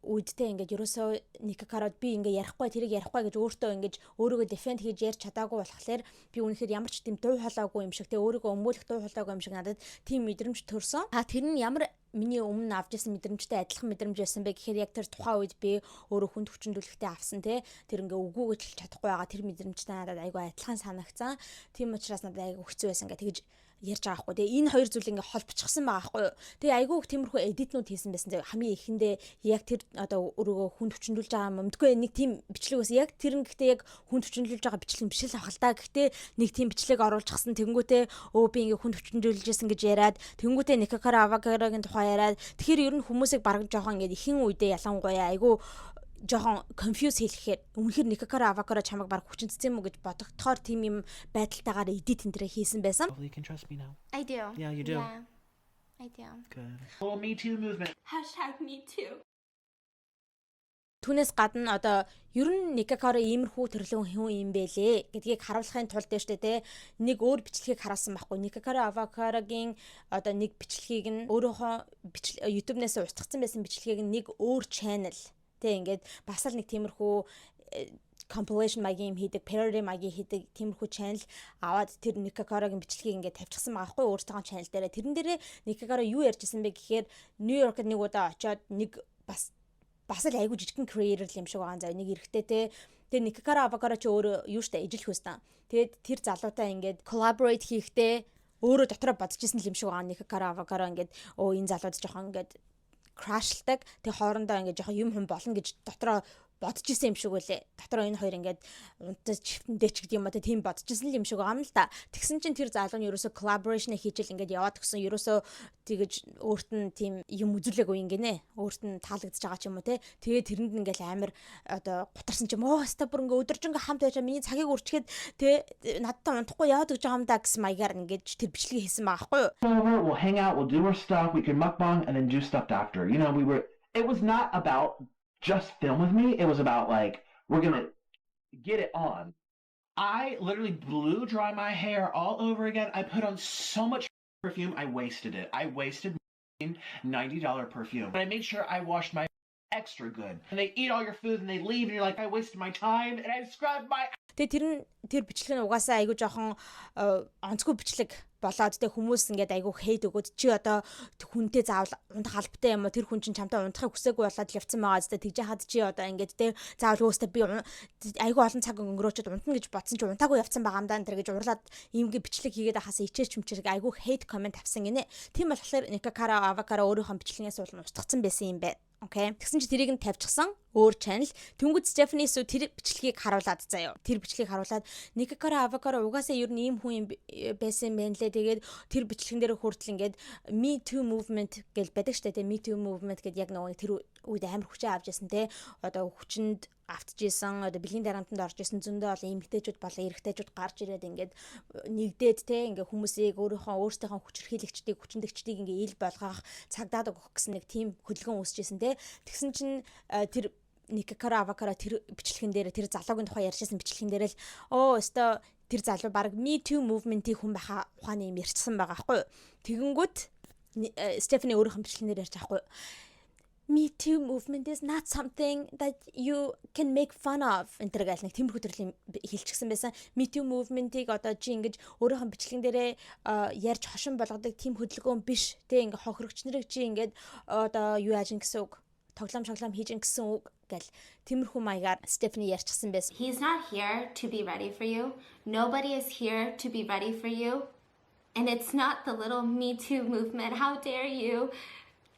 үедтэй ингээд ерөөсөө Ника Карод би ингээ ярихгүй, тэрийг ярихгүй гэж өөртөө ингэж өөрийгөө defend хийж ярьж чадаагүй болохоор би үнэхээр ямар ч тийм дуу хоолойгүй юм шиг те, өөрийгөө өмгөөлөх дуу хоолойгүй юм шиг надад тийм мэдрэмж төрсөн. А тэр нь ямар миний өмнө авч ирсэн мэдрэмжтэй адилхан мэдрэмж байсан бэ гэхээр яг тэр тухайн үед би өөрөө хүнд хүчндүүлэхтэй авсан те, тэр ингээ үгүй гэж хэлж чадахгүй байгаа тэр мэдрэмжтэй надад айгүй адилхан санагцсан. Тийм учраас надад айгүй хэцүү байсан гэ тэгэж ярьж байгаа байхгүй. Тэгээ энэ хоёр зүйл ингээ холбочихсон байгаа байхгүй юу. Тэгээ айгүй их тиймэрхүү edit нүүд хийсэн байсан. Тэгээ хамгийн эхэндээ яг тэр одоо өөрийгөө хүнд хүчндүүлж байгаа юм мэдгүй нэг тийм бичлэг байсан. Яг тэр нь гэхдээ яг хүнд хүчндүүлж байгаа бичлэг биш л ах л та. Гэхдээ нэг тийм бичлэг оруулчихсан. Тэнгүүтээ өө, би ингээ хүнд хүчндүүлж исэн гэж яриад, тэнгүүтээ Ника Каро Авакарогийн тухай яриад, тэгэхээр ер нь хүмүүсийг бараг жоохон ингээ ихэн үедээ ялангуяа айгүй жоохон confuse хийлгэхээр үнэхээр Ника Каро Авакаро чамайг баг хүчинцсэн юм уу гэж бодогдохоор тийм юм байдалтайгаар edit энэ тэрэ хийсэн байсан. You can trust me now. I do. Yeah, you do. Yeah, I do. Good. Whole Me Too movement. #MeToo. Түүнээс гадна одоо ер нь Ника Каро иймэрхүү төрлийн хүн юм бэлээ гэдгийг харуулахын тулд дээ штэ те, нэг өөр бичлэгийг харуулсан байхгүй. Ника Каро Авакарогийн одоо нэг бичлэгийг нь, өөрөөхөө YouTube-нээс устгацсан байсан бичлэгийг нь нэг өөр channel те, ингээд бас л нэг тиймэрхүү compilation маягийн юм хийдэг, parody маягийн хийдэг тиймэрхүү channel аваад тэр Ника Карогийн бичлэгийг ингээд тавьчихсан байгаа байхгүй өөртөө channel дээрээ. Тэрэн дээрээ Ника Каро юу ярьж исэн бэ гэхээр Нью-Йоркд нэг удаа очиод нэг бас л айгу жижигхэн creator юм шиг байгаа заяа, нэг эрэгтэй те. Тэгээ Ника Каро Авакаро чи өөрөө юу штэ, ижил хөөстөн. Тэгээд тэр залуутай ингээд collaborate хийхдээ өөрөө дотроо бодож исэн юм шиг байгаа. Ника Каро Авакаро ингээд өө, энэ залууд жоохон ингээд crush лдаг. Тэг хоорондоо ингээд жоохон юм хүм болно гэж дотроо бодож исэн юм шиг үлээ. Дотроо энэ хоёр ингээд унтаж чивтэндээ ч гэдэг юм а, тийм бодож исэн юм шиг байгаа юм л да. Тэгсэн чинь тэр залуу нь ерөөсө collaboration хийжэл ингээд яваад гисэн, ерөөсө тэгэж өөрт нь тийм юм үзүүлээгүй ингэнэ. Өөрт нь таалагдж байгаа ч юм уу те. Тэгээ тэрэнд ингээл амар одоо гутарсан ч юм уу. Хаста бүр ингээ өдөржингөө хамт байж миний цагийг үрчгээд те, надтай унтахгүй яваад гэж байгаа юм да гэсэн маягаар ингээд тэр бичлэгийг хийсэн байгаа байхгүй юу? Over, we'll hang out, we'll do our stuff, we can mukbang and then do stuff after. You know, we were it was not about just film with me. It was about, like, we're gonna get it on. I literally blew dry my hair all over again. I put on so much perfume. I wasted it. I wasted $90 perfume. But I made sure I washed my extra good. And they eat all your food and they leave and you're like, "I wasted my time and I scrubbed my" Тэгээ тэр нь тэр бичлэг нь угаасаа айгүй жоохон онцгүй бичлэг болоод тэг хүмүүс ингээд айгүй hate өгөөд, чи одоо хүнтэй заавал унтах албатай юм уу, тэр хүн чинь чамтай унтахыг хүсээгүй болоод л явцсан байгаа зү, тэгж хаад чи одоо ингээд те, заавал өөстөө би айгүй олон цаг өнгөрөөчөд унтна гэж бодсон чи унтаагүй явцсан байгаа юм да энэ гэж уурлаад ийм бичлэг хийгээд хасаа ичээч чимчэрэг айгүй hate comment авсан гинэ. Тийм болохоор Ника Кара Авакара өөрийнхөө бичлэгнээс улам устгацсан байсан юм байна. Okay. Тэгсэн чи тэрийг нь тавьчихсан өөр channel. Тэнгүүд Stephanie Soo тэр бичлэгийг харуулад заяа. Тэр бичлэгийг харуулад Nick Caro Avocado угаасаа ер нь ийм хүн юм байсан юм байна лээ. Тэгээд тэр бичлэгэн дээр хүртэл ингээд Me Too movement гэж байдаг штэ, тэ. Me Too movement гэдээ яг нөгөө тэр үед амар хүчээ авч ясан, те. Одоо хүчинд автжсэн, одоо бэлгийн дарамтанд орж исэн зөндөө олон эмэгтэйчүүд болон эрэгтэйчүүд гарч ирээд ингээд нэгдээд, те, ингээд хүмүүсийг өөрийнхөө өөрсдийнхөө хүчирхийлэгчдийг, хүчиндэгчдийг ингээд ил болгох, цагдаад өгөх гэсэн нэг тийм хөдөлгөөн үүсчихсэн, те. Тэгсэн чинь тэр Никакара Авакара тэр бичлэгэн дээр, тэр залуугийн тухай ярьжсэн бичлэгэн дээр л оо өстой тэр залуу баг Me Too movement-ийн хүн байхаа ухааны юм ярьчихсан байгаа байхгүй юу. Тэгэнгүүт Стефани өөрийнх нь бичлэгэн дээр ярьж байгаа байхгүй юу. "Me Too movement is not something that you can make fun of" энэ тэр гээл нэг тиймэрхүү төрлийн хэлчихсэн байсан. Me Too movement-ийг одоо чи ингэж өөрийнхөө бичлэгэн дээрээ ярьж хошин болгодог тийм хөдөлгөөн биш. Тэ, ингээ хохирогч нарыг чи ингээд одоо юу яаж ин гэсэн үг, тоглоом шоглоом хийж ин гэсэн үг гэл тиймэрхүү маягаар Стефани ярьчихсан байсан. He's not here to be ready for you. Nobody is here to be ready for you. And it's not the little Me Too movement. How dare you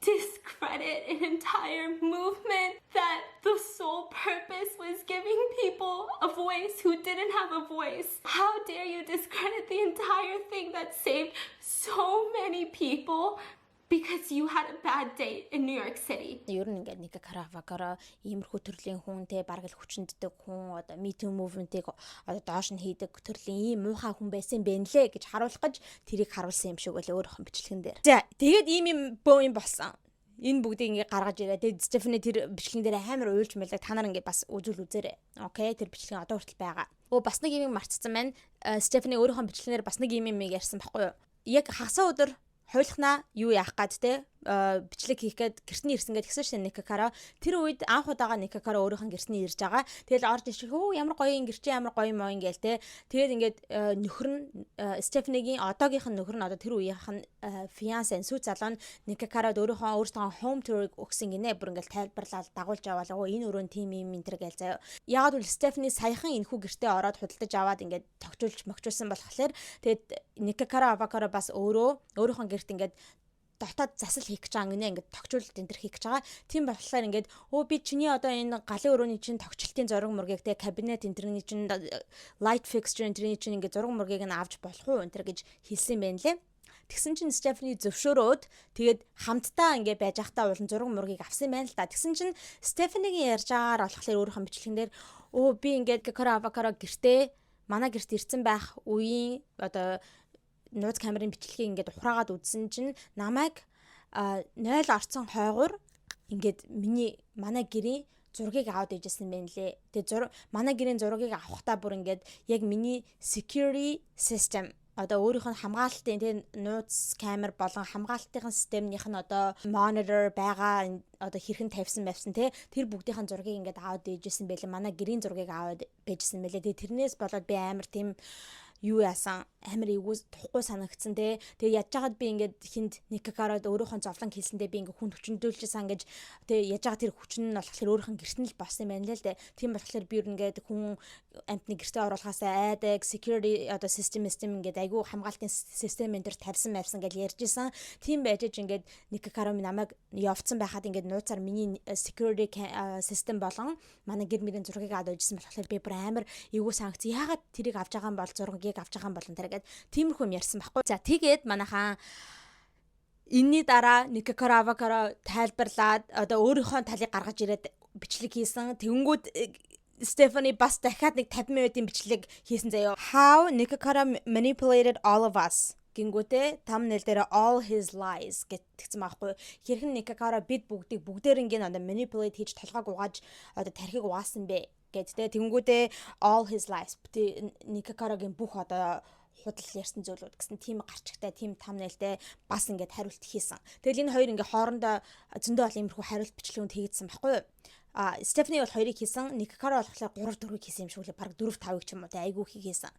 discredit an entire movement that the sole purpose was giving people a voice who didn't have a voice? How dare you discredit the entire thing that saved so many people because you had a bad date in New York City? Ер нь ингээд нэг Каравакара иймэрхүү төрлийн хүн, те, бараг л хүчинддэг хүн, одоо Me Too movement-ийг одоо доош нь хийдэг төрлийн ийм муухай хүн байсан бэ нлээ гэж харуулах гэж тэрийг харуулсан юм шиг байлаа өөрөөхөн бичлэгэн дээр. За, тэгээд ийм юм бөө юм болсон. Энэ бүгдийг ингээ гаргаж ирээ. Тэгээд Стефани тэр бичлэгэн дээр амар уйлж мэлэг, та нар ингээ бас үзүүл үзээрэй. Okay, тэр бичлэгэн одоо хүртэл байгаа. Өө, бас нэг юм марцсан байна. Стефани өөрийнхөө бичлэгнээр бас нэг юм юм ярьсан байхгүй юу? Яг хагасаа өдөр хуйлахнаа юу яах гад, те, бичлэг хийх гээд гэртний ирсэн гэж гисэн шин Никакара. Тэр үед анх удаага Никакара өөрийнх нь гэртний ирж байгаа. Тэгэл орж ирчих, хөө ямар гоё юм гэрчээ, ямар гоё юм уу ингээл, те. Тэгээд ингээд нөхөр нь, Стефанигийн одоогийнх нь нөхөр нь, одоо тэр үеийнх нь fiancé, сүйт залуу нь Никакарад өөрийнхөө home tour-ыг өгсөн гинэ. Бүр ингээл тайлбарлаад дагуулж аваад, оо энэ өрөө тим юм энэ төр гээл заяа. Ягаад гэвэл Стефани саяхан энэхүү гэртээ ороод худалдаж аваад ингээд тогтчулж могчулсан болохоор тэгээд Никакара Авакара бас өөрөө өөрийнхөө гэрт ингээд дотоод засал хийх гэж байгаа гинэ, ингээд тогтчуулалт энэ төр хийх гэж байгаа. Тийм болохоор ингээд өө би чиний одоо энэ галын өрөөний чинь тогтчлтын зураг мургийг, те, кабинет энэ тэрний чинь light fixture энэ тэрний чинь ингээд зураг мургийг нь авч болох уу энэ төр гэж хэлсэн байх лээ. Тэгсэн чинь Стефани зөвшөөрөөд тэгээд хамтдаа ингээ байж байхдаа уулан зураг мургийг авсан юм байна л да. Тэгсэн чинь Стефанигийн ярьж байгаагаар болохоор өөрийнхөө бичлэгэн дээр өө би ингээд Кара Авакара гэртээ, манай гэрт ирсэн байх үеийн одоо нууц камерын бичлэгийг ингээд ухраагаад үзсэн чинь намайг 0 орцсон хойгуур ингээд миний манай гэрийн зургийг аваад ижсэн юм байна лээ. Тэгээ зураг, манай гэрийн зургийг авахдаа бүр ингээд яг миний security system, одоо өөрийнх нь хамгаалтын, тийм, нууц камер болон хамгаалтын системнийх нь одоо monitor байгаа, одоо хэрхэн тавьсан байвсан, те, тэр бүгдийнх нь зургийг ингээд аваад ижсэн байлээ. Манай гэрийн зургийг аваад байжсэн байлээ. Тэгээ тэрнээс болоод би амар тийм юу яасан, амар эвгүй тухгүй санагдсан, те. Тэгээ ядж хагаад би ингээд хинд Никакарад өөрийнхөө зовлон хэлсэндээ би ингээд хүн хүчндүүлжсэн гэж, тэгээ яаж байгаа тэр хүчин нь болохоор өөрийнх нь гэрт нь л болсон юм байна л дээ. Тийм болохоор би ер нь ингээд хүн амтны гэртээ оруулахаас айдаг, security одоо систем ингээд айгүй хамгаалтын систем энэ төр тавьсан байвсан гэж ярьж исэн. Тийм байж аж ингээд Никакаро намайг явцсан байхад ингээд нууцаар миний security систем болон манай гэр мөрийн зургийг аваад байжсэн болохоор би бүр амар эвгүй санагц. Яагаад тэрийг авч байгаа юм бол, зургийг авч байгаа юм бол энэ гэдэг тиймэрхүү юм ярьсан байхгүй. За, тэгээд манайхаа энэний дараа Никакара Авакара тайлбарлаад одоо өөрийнхөө талыг гаргаж ирээд бичлэг хийсэн. Тэгэнгүүт Стефани бас дахиад нэг 50 минутын бичлэг хийсэн заяа. "How Nikakara manipulated all of us" гингүүтээ thumbnail дээр "all his lies" гэтгсэн байхгүй. Хэрхэн Никакара бид бүгдийг бүгдээрингийн одоо manipulate хийж, толгойг угааж, одоо тархийг угаасан бэ гэд тэ. Тэгэнгүүтээ "all his lies", Никакарагийн бүх одоо худал ярьсан зүйлүүд гэсэн тийм гарчигтай, тийм thumbnail тай бас ингээд хариулт хийсэн. Тэгэл энэ хоёр ингээд хоорондоо зөндөө олон иймэрхүү хариулт бичлэгүүд хийгдсэн байхгүй юу? А Стефани бол хоёрыг хийсэн, Никакара болохоор 3 4-ыг хийсэн юм шиг үлээ. Бараг 4 5-ыг ч юм уу те, айгүй хийсэн.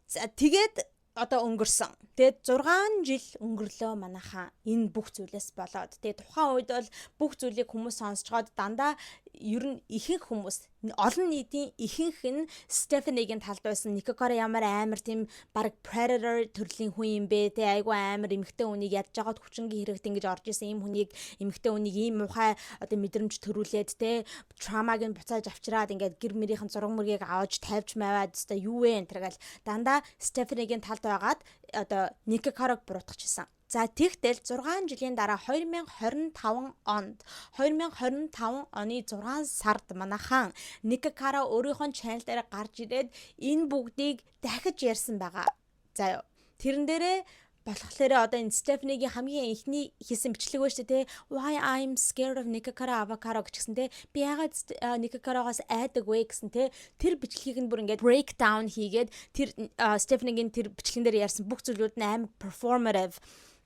За, тэгээд одоо өнгөрсөн. Тэгээд 6 жил өнгөрлөө манайхаа энэ бүх зүйлээс болоод. Тэгээд тухайн үед бол бүх зүйлийг хүмүүс сонсцоход дандаа Ер нь ихэнх хүмүүс, олон нийтийн ихэнх нь Стефанигийн талд байсан. Ники Каро ямар амар тийм баг predator төрлийн хүн юм бэ те, айгу амар эмэгтэй хүнийг ядж байгаад хүчингийн хэрэгт ингэж орж исэн ийм хүнийг, эмэгтэй хүнийг ийм муухай одоо мэдрэмж төрүүлээд те, trauma г нь буцааж авчираад, ингээд гэр мөрийнхэн зураг мөргийг аваж тавьж маваад өстой юу вэ энэ гэл дандаа Стефанигийн талд байгаад одоо Ники Карог буруутгачихсан. За, тэгтэл 6 жилийн дараа 2025 онд, 2025 оны 6 сард манайхан Ники Каро өөрийнхөө channel дээр гарч ирээд энэ бүгдийг дахиж ярьсан байгаа. За юу. Тэрэн дээрээ болохоор одоо энэ Стефанигийн хамгийн эхний хийсэн бичлэг ба шүү дээ. "Why I'm scared of Nick Caro Avocado" гэчихсэн те. Би яагаад Nick Caro-гоос айдаг вэ гэсэн те. Тэр бичлэгийг нь бүр ингээд break down хийгээд, тэр Стефанигийн тэр бичлэгэн дээр ярьсан бүх зүйлүүд нь амар performative,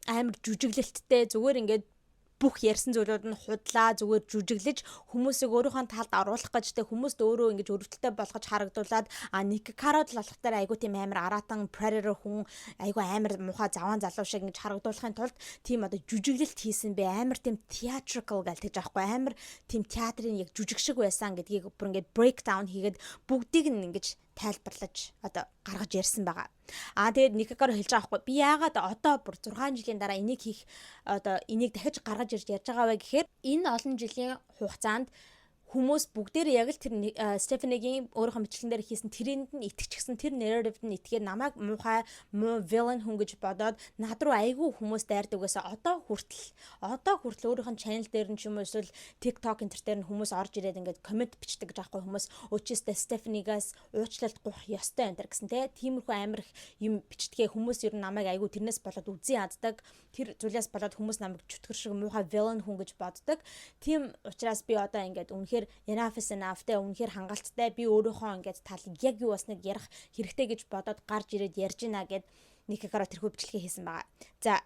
амар жүжиглэлттэй, зүгээр ингээд бүх ярьсан зүйлүүд нь худлаа, зүгээр жүжиглэж хүмүүсийг өөрийнхөө талд оруулах гэж те, хүмүүст өөрөө ингэж өрөвдөлтөй болгож харагдуулаад, а Ник Карод л болохоор айгу тийм амар араатан predator хүн, айгу амар муухай заваан залуу шиг ингэж харагдуулахын тулд тийм одоо жүжиглэлт хийсэн бэ, амар тийм theatrical гал тэгж аахгүй, амар тийм театрын яг жүжиг шиг байсан гэдгийг бүр ингэж break down хийгээд бүгдийг нь ингэж тайлбарлаж одоо гаргаж ярьсан байгаа. Аа, тэгээд Ники Каро хэлж байгаа байхгүй, би яагаад одоо бүр 6 жилийн дараа энийг хийх, одоо энийг дахиж гаргаж ирж ярьж байгаа вэ гэхээр энэ олон жилийн хугацаанд хүмүүс бүгдээр яг л тэр Стефанигийн өөрийнхөө бичлэгэн дээр хийсэн тэрэнд нь итгэчихсэн, тэр narrative д нь итгээд намайг муухай муу villain хүн гэж бодоод над руу айгүй хүмүүс дайрдаг байсан. Одоо хүртэл өөрийнх нь channel дээр нь ч юм уу эсвэл TikTok энэ төр дээр нь хүмүүс орж ирээд ингээд comment бичдэг гэж аахгүй, хүмүүс "Өчөөстэй Стефанигаас уучлалт гуйх ёстой" энэ гэсэн те, тиймэрхүү амар их юм бичдэгэ. Хүмүүс ер нь намайг айгүй тэрнээс болоод үзэн яддаг. Тэр зүйлээс болоод хүмүүс намайг чөтгөр шиг муухай villain хүн гэж боддог. Тийм учраас би одоо ингээд үнэхээр enough is enough те, үнэхээр хангалттай, би өөрийнхөө ингээд талыг яг юу болсныг ярих хэрэгтэй гэж бодоод гарч ирээд ярьж гинэ гэд Ники Каро тэрхүү бичлэгээ хийсэн байгаа. За,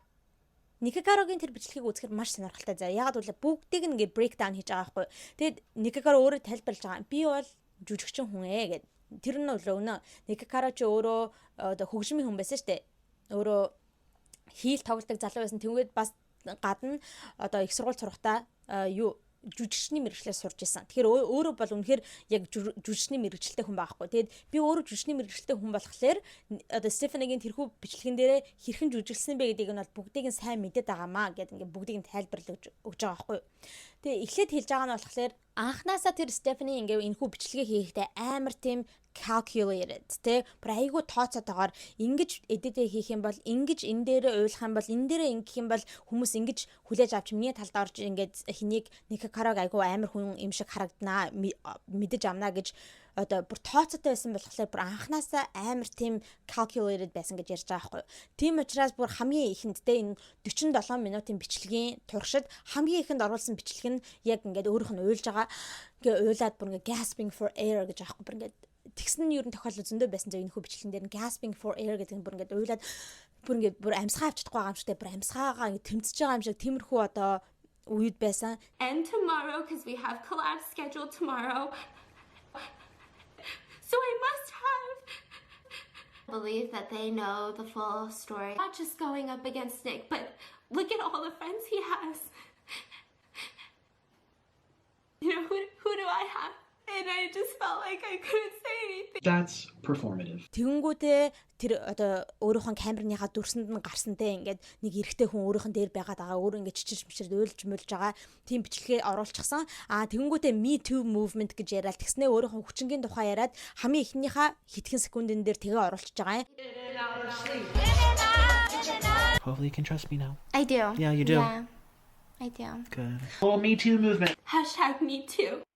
Ники Карогийн тэр бичлэгийг үзэхээр маш сонирхолтой. За, ягаад гэвэл бүгдийг нь ингээд break down хийж байгаа байхгүй. Тэгэд Ники Каро өөрөө тайлбарлаж байгаа. Би бол жүжигчин хүн ээ гэд. Тэр нь бол өнөө Ники Каро ч өөрөө одоо хөгжмийн хүн байсан шүү дээ. Өөрөө хийл тоглодог залуу байсан. Тэнгүүд бас гадна одоо их сургууль сурахтаа юу жүжигчний мэргэжлээр сурж исэн. Тэгэхээр өөрөө бол үнэхээр яг жүжигчний мэргэжилтэй хүн байхгүй. Тэгээд би өөрөө жүжигчний мэргэжилтэй хүн болохоор одоо Стефанигийн тэрхүү бичлэгэн дээрээ хэрхэн жүжиглсэн бэ гэдгийг нь бол бүгдийг нь сайн мэдээд байгаамаа гэд ингээ бүгдийг нь тайлбарлаж өгч байгаа байхгүй. Тэгээ эхлээд хэлж байгаа нь болохоор анханасаа тэр Стефани ингээ энэхүү бичлэгээ хийхдээ амар тийм calculated те, бүр айгүй тооцоотойгоор ингэж edit хийх юм бол ингэж, энэ дээрээ уйлах юм бол, энэ дээрээ ингэх юм бол хүмүүс ингэж хүлээж авч миний талд орж ингээд хэнийг Ники Карог айгүй амар хүн юм шиг харагданаа, мэдэж амнаа гэж одоо бүр тооцоотой байсан болохоор бүр анханасаа амар тийм calculated байсан гэж ярьж байгаа байхгүй. Тийм учраас бүр хамгийн ихэнд те, энэ 47 минутын бичлэгийн туршид хамгийн ихэнд оруулсан бичлэг нь яг ингээд өөрийнх нь уйлж байгаа. Ингээ уйлаад бүр ингээ gasping for air гэж аахгүй, бүр ингээд тэгсэн нь ер нь тохиолдол зөндөө байсан зөө. Энэ хүү бичлэгэн дээр нь gasping for air гэдэг нь бүр ингээд уйлаад бүр ингээд бүр амьсгаа авч чадахгүй байгаа юм шиг те, бүр амьсгаагаа ингээд тэмцэж байгаа юм шиг тиймэрхүү одоо үед байсан. And tomorrow, because we have collabs scheduled tomorrow. So I must have Believe that they know the full story. Not just going up against Nick, but look at all the friends he has. Who do I have? And I just felt like I couldn't say anything. That's performative. Тэгэнгүүтээ тэр одоо өөрийнхөө камерныхаа дүрсэнд нь гарсантай ингээд нэг эрэгтэй хүн өөрийнх нь дээр байгаад байгаа, өөрөө ингээд чичирч мичирд уйлж муулж байгаа тийм бичлэгээ оруулчихсан. Аа, тэгэнгүүтээ Me Too movement гэж яриад тэгснээ өөрийнхөө хүчингийн тухай яриад хамгийн эхнийхээ хэдхэн секундын дээр тэгээ оруулчихж байгаа юм. Hopefully you can trust me now. I do. Yeah, you do. Yeah, I do. Good. Whole Me Too movement. #MeToo.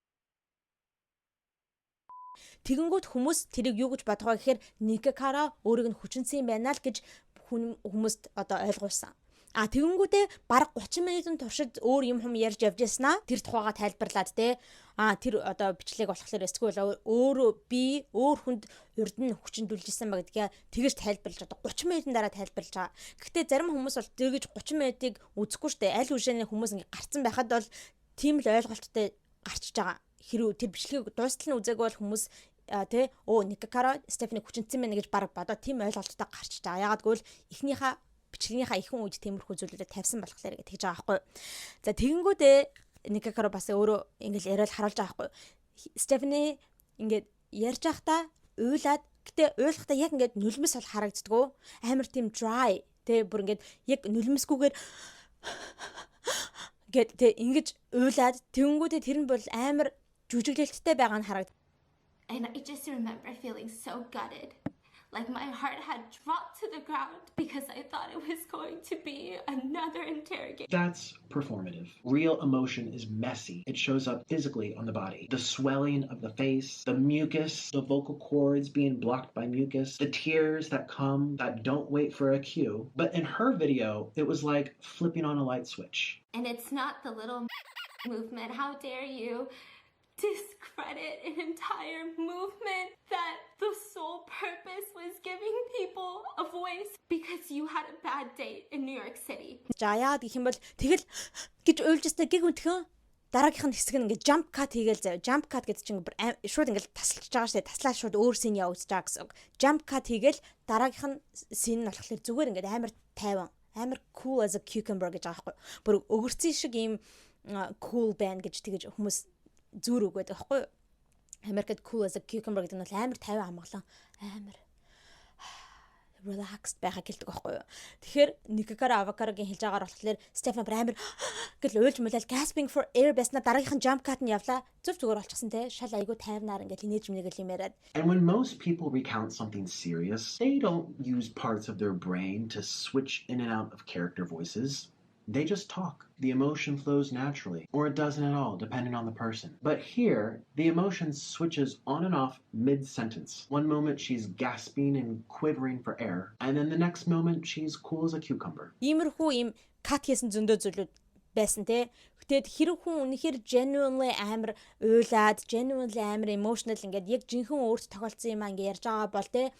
Тэгэнгүүт хүмүүс тэрийг юу гэж бодох вэ гэхээр Ники Каро өөрийг нь хүчинсэн юм байна л гэж хүмүүст одоо ойлгуулсан. А, тэгэнгүүтээ бараг 30 минутын туршид өөр юм хум ярьж явж яснаа тэр тухайга тайлбарлаад те. А, тэр одоо бичлэг болохоор эсвэл өөрөө би өөр хүнд урд нь хүчиндүүлжсэн ба гэдгээ тэгэж тайлбарлаж одоо 30 минутын дараа тайлбарлаж байгаа. Гэхдээ зарим хүмүүс бол тэгэж 30 минутыг үзэхгүй штэ. Аль үшээний хүмүүс ингээ гарцсан байхад бол тийм л ойлголттой гарчиж байгаа. Хэрвээ тэр бичлэгийг дуустал нь үзээгүй бол хүмүүс тэ өө Ники Каро Стефани хүчинтсэн байна гэж баг бодоо тийм ойлголттой гарчиж байгаа. Ягаад гэвэл эхнийхээ бичлэгнийхаа ихэнх үед тиймэрхүү зүйлүүдэд тавьсан болохоор гэж тэгж байгаа байхгүй. За, тэгэнгүүтээ Никакаро бас өөрөө ингээл яриад харуулж байгаа байхгүй. Стефани ингээд ярьж байхдаа уйлаад, гэтээ уйлахдаа яг ингээд нулимс бол харагддгүү. Амар тийм dry те, бүр ингээд яг нулимсгүйгээр гэд те ингэж уйлаад, тэнгүүтээ тэр нь бол амар жүжиглэлттэй байгаа нь харагд. And I just remember feeling so gutted. Like my heart had dropped to the ground because I thought it was going to be another interrogation. That's performative. Real emotion is messy. It shows up physically on the body. The swelling of the face, the mucus, the vocal cords being blocked by mucus, the tears that come that don't wait for a cue. But in her video, it was like flipping on a light switch. And it's not the little movement. How dare you discredit an entire movement that the sole purpose was giving people a voice because you had a bad date in New York City? За, яагаад гэх юм бол тэгэл гэж уйлж өстэй гиг үнтхэн дараагийнх нь хэсэг нь ингээд jump cut хийгээл заяа. Jump cut гэдэг чинь шууд ингээд тасалж байгаа штэ. Таслаа шууд өөр scene явагдаж байгаа гэсэн үг. Jump cut хийгээл дараагийнх нь scene нь болохоор зүгээр ингээд амар тайван, амар cool as a cucumber гэж байгаа байхгүй. Бүр өгөрцөн шиг ийм cool байна гэж тэгэж хүмүүс зүүр өгöd байгаа байхгүй юу? Америкт cool as a cucumber гэдэг нь бол амар тайван амгалан, амар relaxed байхаг хэлдэг байхгүй юу. Тэгэхээр Никакара Авакарогийн хэлж байгаагаар болохоор Стефан амар гэл уйлж мулал gasping for air байснаа дараагийнх нь jump cut нь явлаа. Зөв зүгээр болчихсон те. Шал айгу тайвнаар ингээл инээж мэнээгэл юм яриад. And when most people recount something serious, they don't use parts of their brain to switch in and out of character voices. They just talk. The emotion flows naturally, or it doesn't at all, depending on the person. But here, the emotion switches on and off mid sentence. One moment she's gasping and quivering for air, and then the next moment she's cool as a cucumber. Иймэрхүү ийм cut хийсэн зөндөө зүйлүүд байсан те. Тэгэд хэрэг хүн үнэхээр genuinely амар уйлаад, genuinely амар emotional, ингээд яг жинхэнэ өөрт тохиолдсон юм аа ингээд ярьж байгаа бол те,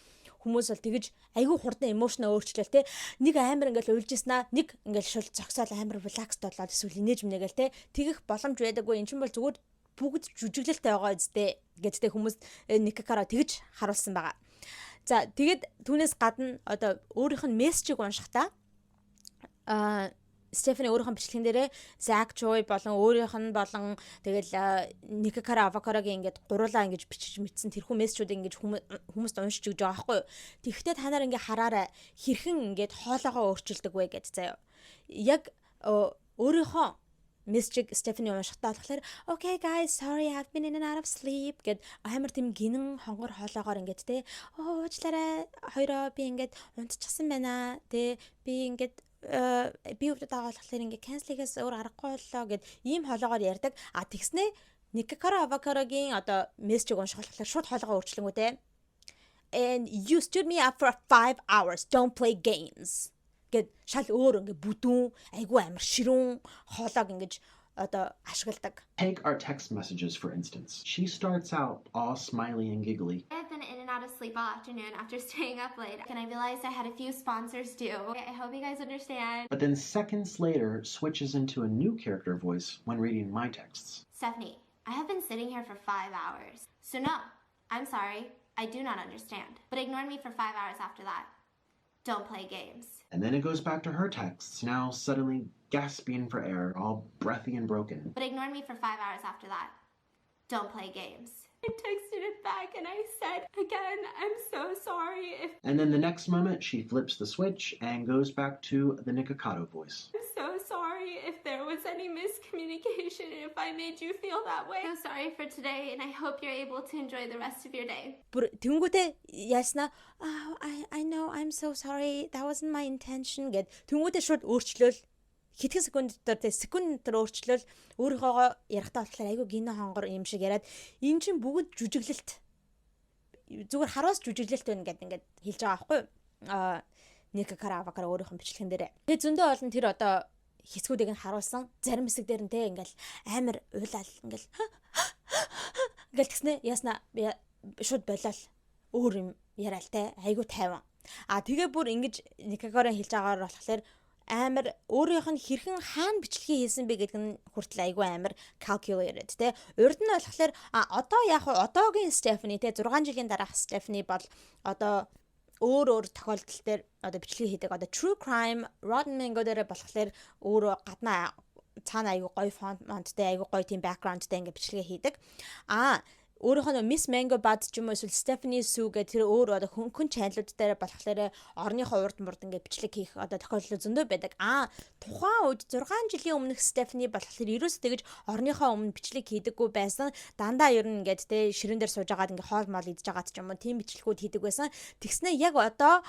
хүмүүс бол тэгэж айгүй хурдан emotion өөрчлөөл те. Нэг амар ингээл уйлж яснаа нэг ингээл шул зогсоол амар relaxed болоод эсвэл инээж мэнэгээл те, тэгэх боломж байдаггүй. Эн чинь бол зүгээр бүгд жүжиглэлтэй байгаа үстэй гэдтэй хүмүүс Никакара тэгж харуулсан байгаа. За, тэгээд түүнээс гадна одоо өөрийнх нь мессежийг уншихдаа Стефани өөрийнх нь бичлэгэн дээрээ Зак Чой болон өөрийнх нь болон тэгэл Никакара Авакарагийн ингээд гуруулаа ингэж бичиж мэдсэн тэрхүү мессежүүдийг ингэж хүмүүст уншиж өгч байгаа байхгүй юу. Тэгэхдээ та нар ингээ хараарай, хэрхэн ингээд хоолоогоо өөрчилдөг вэ гэд заяа. Яг өөрийнхөө мессежийг Стефани уншихтаа болохоор "Okay guys, sorry, I've been in and out of sleep" гэд амар тийм гинэн хонгор хоолоогоор ингээд те, "Оо, уучлаарай хоёроо, би ингээд унтчихсан байна те, би ингээд би өвдөд байгаа болохоор ингээ cancel хийхээс өөр аргагүй боллоо" гэд ийм хоолоогоор ярьдаг. А тэгснээ Никакара Авакарагийн одоо мессежийг унших болохоор шууд хоолоогоо өөрчлөнгүү те. "And you stood me up for 5 hours. Don't play games" гэд шал өөр ингээ бүдүүн айгүй амар ширүүн хоолойг ингэж одоо ашигладаг. Take our text messages, for instance. She starts out all smiley and giggly. I've been in and out of sleep all afternoon after staying up late, and I realized I had a few sponsors due. I hope you guys understand. But then seconds later switches into a new character voice when reading my texts. "Stephanie, I have been sitting here for 5 hours. So no, I'm sorry. I do not understand. But ignored me for 5 hours after that. Don't play games." And then it goes back to her texts, now suddenly gasping for air, all breathy and broken. "But ignored me for 5 hours after that. Don't play games." I texted it back and I said, "Again, I'm so sorry if" And then the next moment, she flips the switch and goes back to the Nikocado voice. "I'm so sorry if there was any miscommunication and if I made you feel that way. So sorry for today and I hope you're able to enjoy the rest of your day." Бүр тэнгүүтээ яасна "Oh, I know, I'm so sorry, that wasn't my intention" гэд тэнгүүтээ шууд өөрчлөөл, хэдхэн секунд дотор те, секунд дотор өөрчлөөл, өөрийнхөөгөө ярихтаа болохоор айгүй гинэ хонгор юм шиг яриад, энэ чинь бүгд жүжиглэлт, зүгээр хараас жүжиглэлт байна гэд ингээд хэлж байгаа байхгүй юу? Никакара Авакара өөрийнх нь бичлэгэн дээр. Тэгээ зөндөө олон тэр одоо хэсгүүдийг нь харуулсан. Зарим хэсэг дээр нь те ингээл амар уйлал ингээл ингээл тэгснэ ясна шууд болоол өөр юм яриал те, айгу тайван. А тэгээ бүр ингэж Никакарын хэлж байгаагаар болохоор амар өөрийнх нь хэрхэн хаана бичлэгээ хийсэн бэ гэдэг нь хүртэл айгүй амар calculated те. Урд нь болохоор одоо яг одоогийн Stephanie те, 6 жилийн дараах Stephanie бол одоо өөр өөр тохиолдол дээр одоо бичлэг хийдэг. Одоо True Crime, Rotten Mango дээр болохоор өөрөө гаднаа Цаана айгу гоё фонт монттой, айгу гоё тийм background тай ингээд бичлэгээ хийдэг. Аа, өөрөөх нь Miss Mango Bud ч юм уу, эсвэл Stephanie Soo гэх тэр өөр одоо хөнгөн channel ууд дээр болохоор орныхоо урд мурд ингээд бичлэг хийх одоо тохиолдол зөндөө байдаг. Аа, тухайн үед 6 жилийн өмнөх Stephanie болохоор ерөөс тэгэж орныхоо өмнө бичлэг хийдэггүй байсан. Дандаа ер нь ингээд те ширээн дээр сууж агаад ингээд хоол мол идэж агаад ч юм уу, тийм бичлэгүүд хийдэг байсан. Тэгснэ яг одоо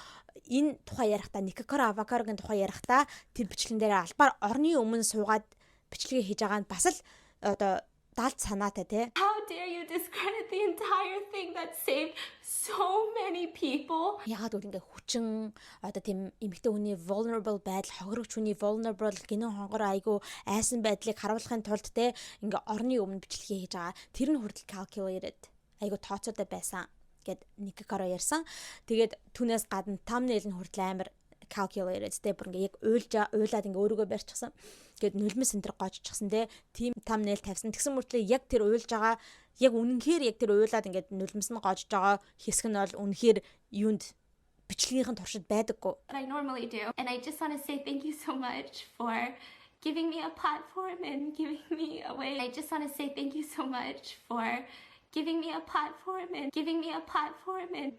энэ тухай ярихдаа, Niki Caro Avocado-гийн тухай ярихдаа тэр бичлэгэн дээр албаар орны өмнө суугаад бичлэгээ хийж байгаа нь бас л одоо далд санаатай те. How dare you discredit the entire thing that saved so many people? Ягаад гэвэл ингээ хүчин одоо тийм эмэгтэй хүний vulnerable байдал, хохирогч хүний vulnerable, гинэн хонгор айгу айсан байдлыг харуулахын тулд те ингээ орны өмнө бичлэгээ хийж байгаа. Тэр нь хүртэл calculated, айгу тооцоотой байсан гэд Niki Caro ярьсан. Тэгээд түүнээс гадна thumbnail нь хүртэл амар calculated те, бүр ингээ яг уйлж уйлаад ингээ өөрийгөө барьчихсан. Гээд нулимс энэ төр гоожчихсан те, тийм thumbnail тавьсан. Тэгсэн мөртлөө яг тэр уйлж байгаа, яг үнэнхээр яг тэр уйлаад ингээд нулимс нь гоожж байгаа хэсэг нь бол үнэхээр юунд бичлэгийнхэн туршид байдаггүй. I normally do. And I just want to say thank you so much for giving me a platform and giving me a way. I just want to say thank you so much for giving me a platform and giving me a platform and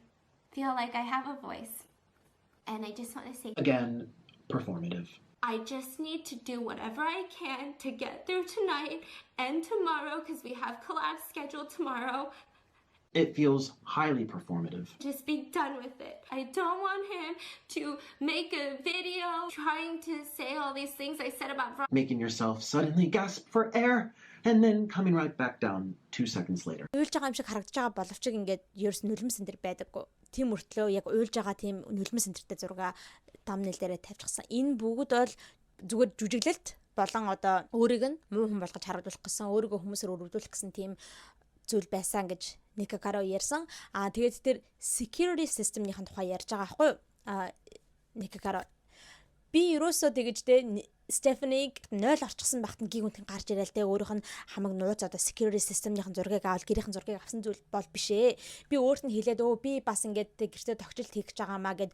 feel like I have a voice. And I just want to say Again, performative. I just need to do whatever I can to get through tonight and tomorrow because we have collabs scheduled tomorrow. It feels highly performative. Just be done with it. I don't want him to make a video trying to say all these things I said about Making yourself suddenly gasp for air and then coming right back down 2 seconds later. Уйлж байгаа юм шиг харагдаж байгаа боловч ингээд ерөөс нулимс энэ төр байдаггүй. Тийм мөртлөө яг уйлж байгаа тийм нулимс энэ тэртэй зураг thumbnail дээрээ тавьчихсан. Энэ бүгд бол зүгээр жүжиглэлт болон одоо өөрийг нь муу хүн болгож харагдуулах гэсэн, өөрийгөө хүмүүсээр өрөвдүүлэх гэсэн тийм зүйл байсан гэж Niki Caro ярьсан. Аа, тэгээд тэр security system-ийн тухай ярьж байгаа байхгүй юу? Аа, Niki Caro би ерөөсөө тэгэж те Стефаник 0 орчихсон багт нь гинт гарч ирээл те, өөрийнх нь хамаг нууц одоо security system-ийн зургийг авал гэрийнхэн зургийг авсан зүйл бол биш ээ. Би өөрт нь хэлээд, өө, би бас ингээд те гэртээ тогтчлт хийх гэж байгаа маа гэд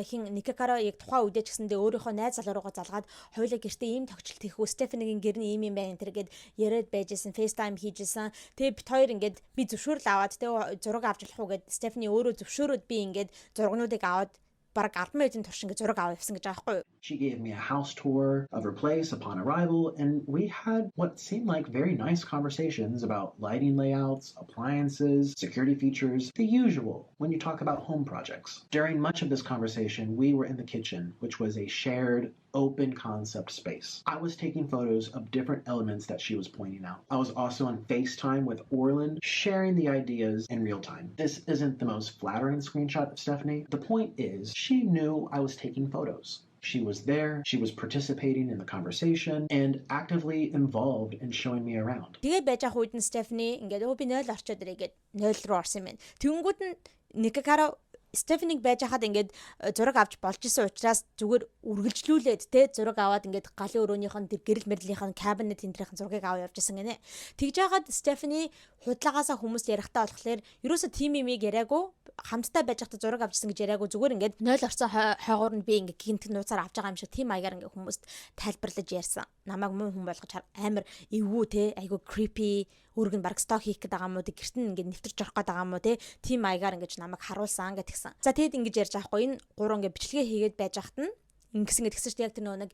хин Niki Caro яг тухайн үедээ ч гэсэндээ өөрийнхөө найз залуу руугаа залгаад, хоёулаа гэртээ ийм тогтчлт хийх үү, Стефанигийн гэр нь ийм юм байна тэр гэд яриад байжсэн, FaceTime хийжсэн. Тэгээ бит хоёр ингээд би зөвшөөрөл аваад те, зураг авч болох уу гэд Стефани өөрөө зөвшөөрөөд, би ингээд зургнуудыг аваад бараг 10 минутын турш ингээд зураг аваад явсан гэж байгаа байхгүй юу? She gave me a house tour of her place upon arrival, and we had what seemed like very nice conversations about lighting layouts, appliances, security features, the usual when you talk about home projects. During much of this conversation, we were in the kitchen, which was a shared, open concept space. I was taking photos of different elements that she was pointing out. I was also on FaceTime with Orlin, sharing the ideas in real time. This isn't the most flattering screenshot of Stephanie. The point is, she knew I was taking photos. She was there, she was participating in the conversation, and actively involved in showing me around. Тэгээ байж ах үед нь Стефани ингээд өө, би 0 орчоод ирээ гэд 0 руу орсон юм байна. Тэнгүүд нь Niki Caro Стефаник байж хахад ингээд зураг авч болж исэн учраас зүгээр үргэлжлүүлээд те зураг аваад ингээд галын өрөөнийх нь тэр гэрэл мэрлийнх нь кабинет энтрийнх нь зургийг аваад явж исэн гинэ. Тэгж жагаад Стефани худлагаасаа хүмүүс ярихдаа болохоор ерөөсө тим имийг яриаггүй, хамтдаа байж байхдаа зураг авчихсан гэж яриаггүй, зүгээр ингээд 0 орсон хойгуур нь би ингээд гинт нууцаар авч байгаа юм шиг тийм маягаар ингээд хүмүүст тайлбарлаж ярьсан. Намайг муу хүн болгож амар эвгүй те, айгу creepy, өөрөг нь баг stalk хийх гээд байгаа юм уу, гэрт нь ингээд нэвтэрч орох гээд байгаа юм уу те, тийм маягаар ингээд намайг харуулсан гэтгсэн. За, тэгэд ингэж ярьж байгаа хгүй, энэ гурван ингээд бичлэгээ хийгээд байж хахад нь ингэсэн гэдгсэн шүү дээ. Яг тэр нөгөө нэг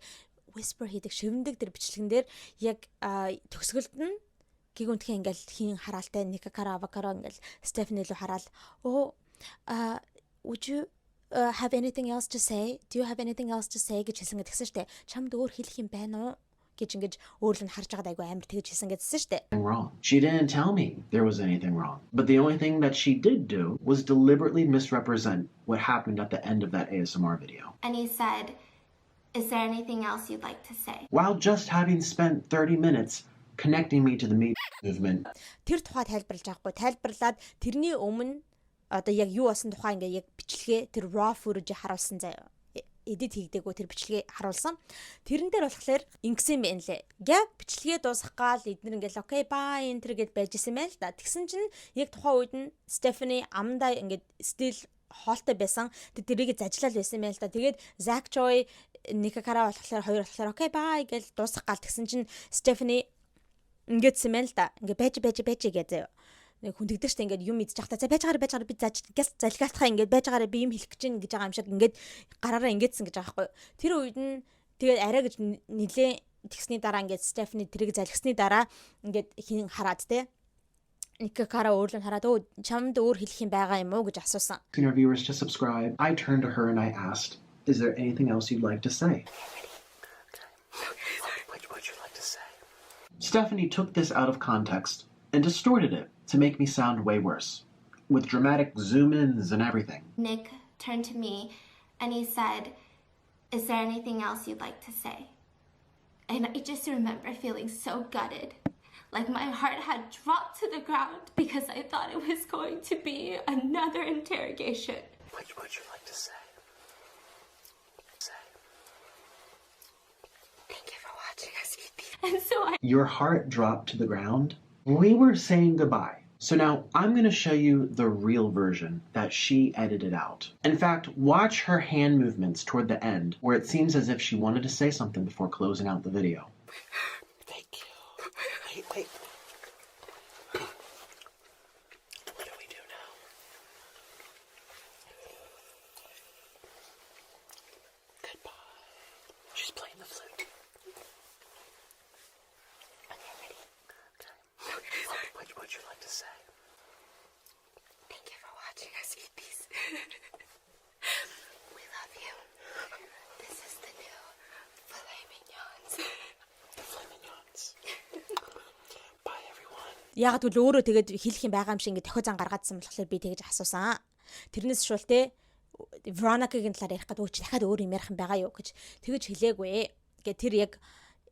whisper хийдэг, шивндэг тэр бичлэгэн дээр яг төгсгөлд нь гигүнтхэн ингээл хин хараалтай Niki Caro Avocado ингээл Стефани рүү хараал, "Оо, would you have anything else to say? Do you have anything else to say?" гэж хэлсэн гэдгсэн штэ. Чамд өөр хэлэх юм байна уу гэж ингэж өөрлөнд харж байгаад айгу амар тэгж хэлсэн гэдсэн штэ. Wrong. She didn't tell me there was anything wrong. But the only thing that she did do was deliberately misrepresent what happened at the end of that ASMR video. And he said, "Is there anything else you'd like to say?" While just having spent 30 minutes connecting me to the Me movement. Тэр тухай тайлбарлаж байгаа хгүй. Тайлбарлаад тэрний өмнө одоо яг юу болсон тухай ингээ яг бичлэгээ, тэр raw footage харуулсан заяа, edit хийгдээгүй тэр бичлэгээ харуулсан. Тэрэн дээр болохоор ингэсэн юм байна лээ. Яг бичлэгээ дуусгах гал эднэр ингээл "Okay, bye" энэ тэр гэд байж исэн байна л да. Тэгсэн чинь яг тухайн үед нь Stephanie амдаа ингээд still хоолтой байсан. Тэг тэрийг зажлал байсан юм байна л да. Тэгээд Zach Choi Ника Каро болохоор хоёр болохоор okay, bye гэж дуусах гал тэгсэн чинь Стефани ингэдсэн мэн л да. Ингээ байж байж байж гэж заяа. Нэг хүн тэгдэг штэ, ингээд юм идэж байхдаа за байж байгаарэ, байж байгаарэ, би зааж гяс залгаалтахаа ингээд байж байгаарэ, би юм хэлэх гэж байна гэж байгаа юм шиг ингээд гараараа ингэдсэн гэж байгаа байхгүй. Тэр үед нь тэгээд арай гэж нилээ тэгсний дараа ингээд Стефани тэрийг залгисны дараа ингээд хин хараад те Ника Кара өөрлөө хараад өө чамд өөр хэлэх юм байгаа юм уу гэж асуусан. Our viewers to subscribe. I turned to her and I asked, "Is there anything else you'd like to say?" What would you like to say? Stephanie took this out of context and distorted it to make me sound way worse, with dramatic zoom ins and everything. Nick turned to me and he said, "Is there anything else you'd like to say?" And I just remember feeling so gutted. Like my heart had dropped to the ground because I thought it was going to be another interrogation. What would you like to say? Say. Thank you for watching us eat these. And so I Your heart dropped to the ground. We were saying goodbye. So now I'm going to show you the real version that she edited out. In fact, watch her hand movements toward the end, where it seems as if she wanted to say something before closing out the video. Thank you. Wait, wait. What do we do now? Goodbye. She's playing the flute. Okay, ready? Okay. What would you like to say? Thank you for watching us eat these. We love you. This is the new filet mignons. The filet mignons. Bye, everyone. Яг тэгвэл өөрөө тэгээд хэлэх юм байгаа юм шиг ингээд дохио зан гаргаадсан болохоор би тэгэж асуусан. Тэрнээс шул те Вероникагийн талаар ярих гэдэг чи дахиад өөр юм ярих юм байгаа юу гэж тэгэж хэлээгүй. Гэ тэр яг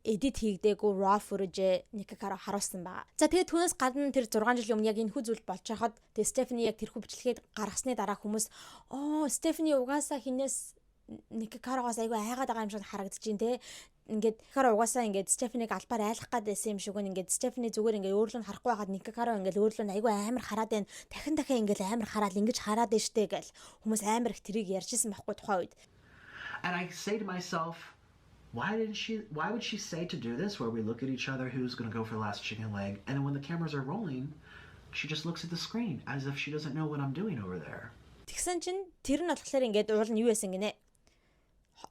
edit хийгдээгүй raw footage Ника Каро харуулсан байгаа. За, тэгээд түүнээс гадна тэр 6 жилийн өмнө яг энэ хүү зүйл болж байхад тэгээд Стефани яг тэрхүү бичлэгийг гаргасны дараа хүмүүс оо Стефани угаасаа хинээс Ника Карогоос айгүй айгаад байгаа юм шиг харагдаж байна те, ингээд Каро угаасаа ингээд Стефанийг албаар айлах гад байсан юм шиг ингээд Стефани зүгээр ингээд өөрлөө нь харахгүй байхад Ника Каро ингээд өөрлөө нь айгүй амар хараад байна. Дахин дахин ингээд амар хараад ингэж хараад байна штэ гэл хүмүүс амар их тэрийг ярьжсэн байхгүй тухайн үед. And I say to myself, why didn't she why would she say to do this, where we look at each other, who's going to go for the last chicken leg, and then when the cameras are rolling, she just looks at the screen as if she doesn't know what I'm doing over there. Тэгсэн чинь тэр нь болохоор ингээд уул нь юу байсан гинэ?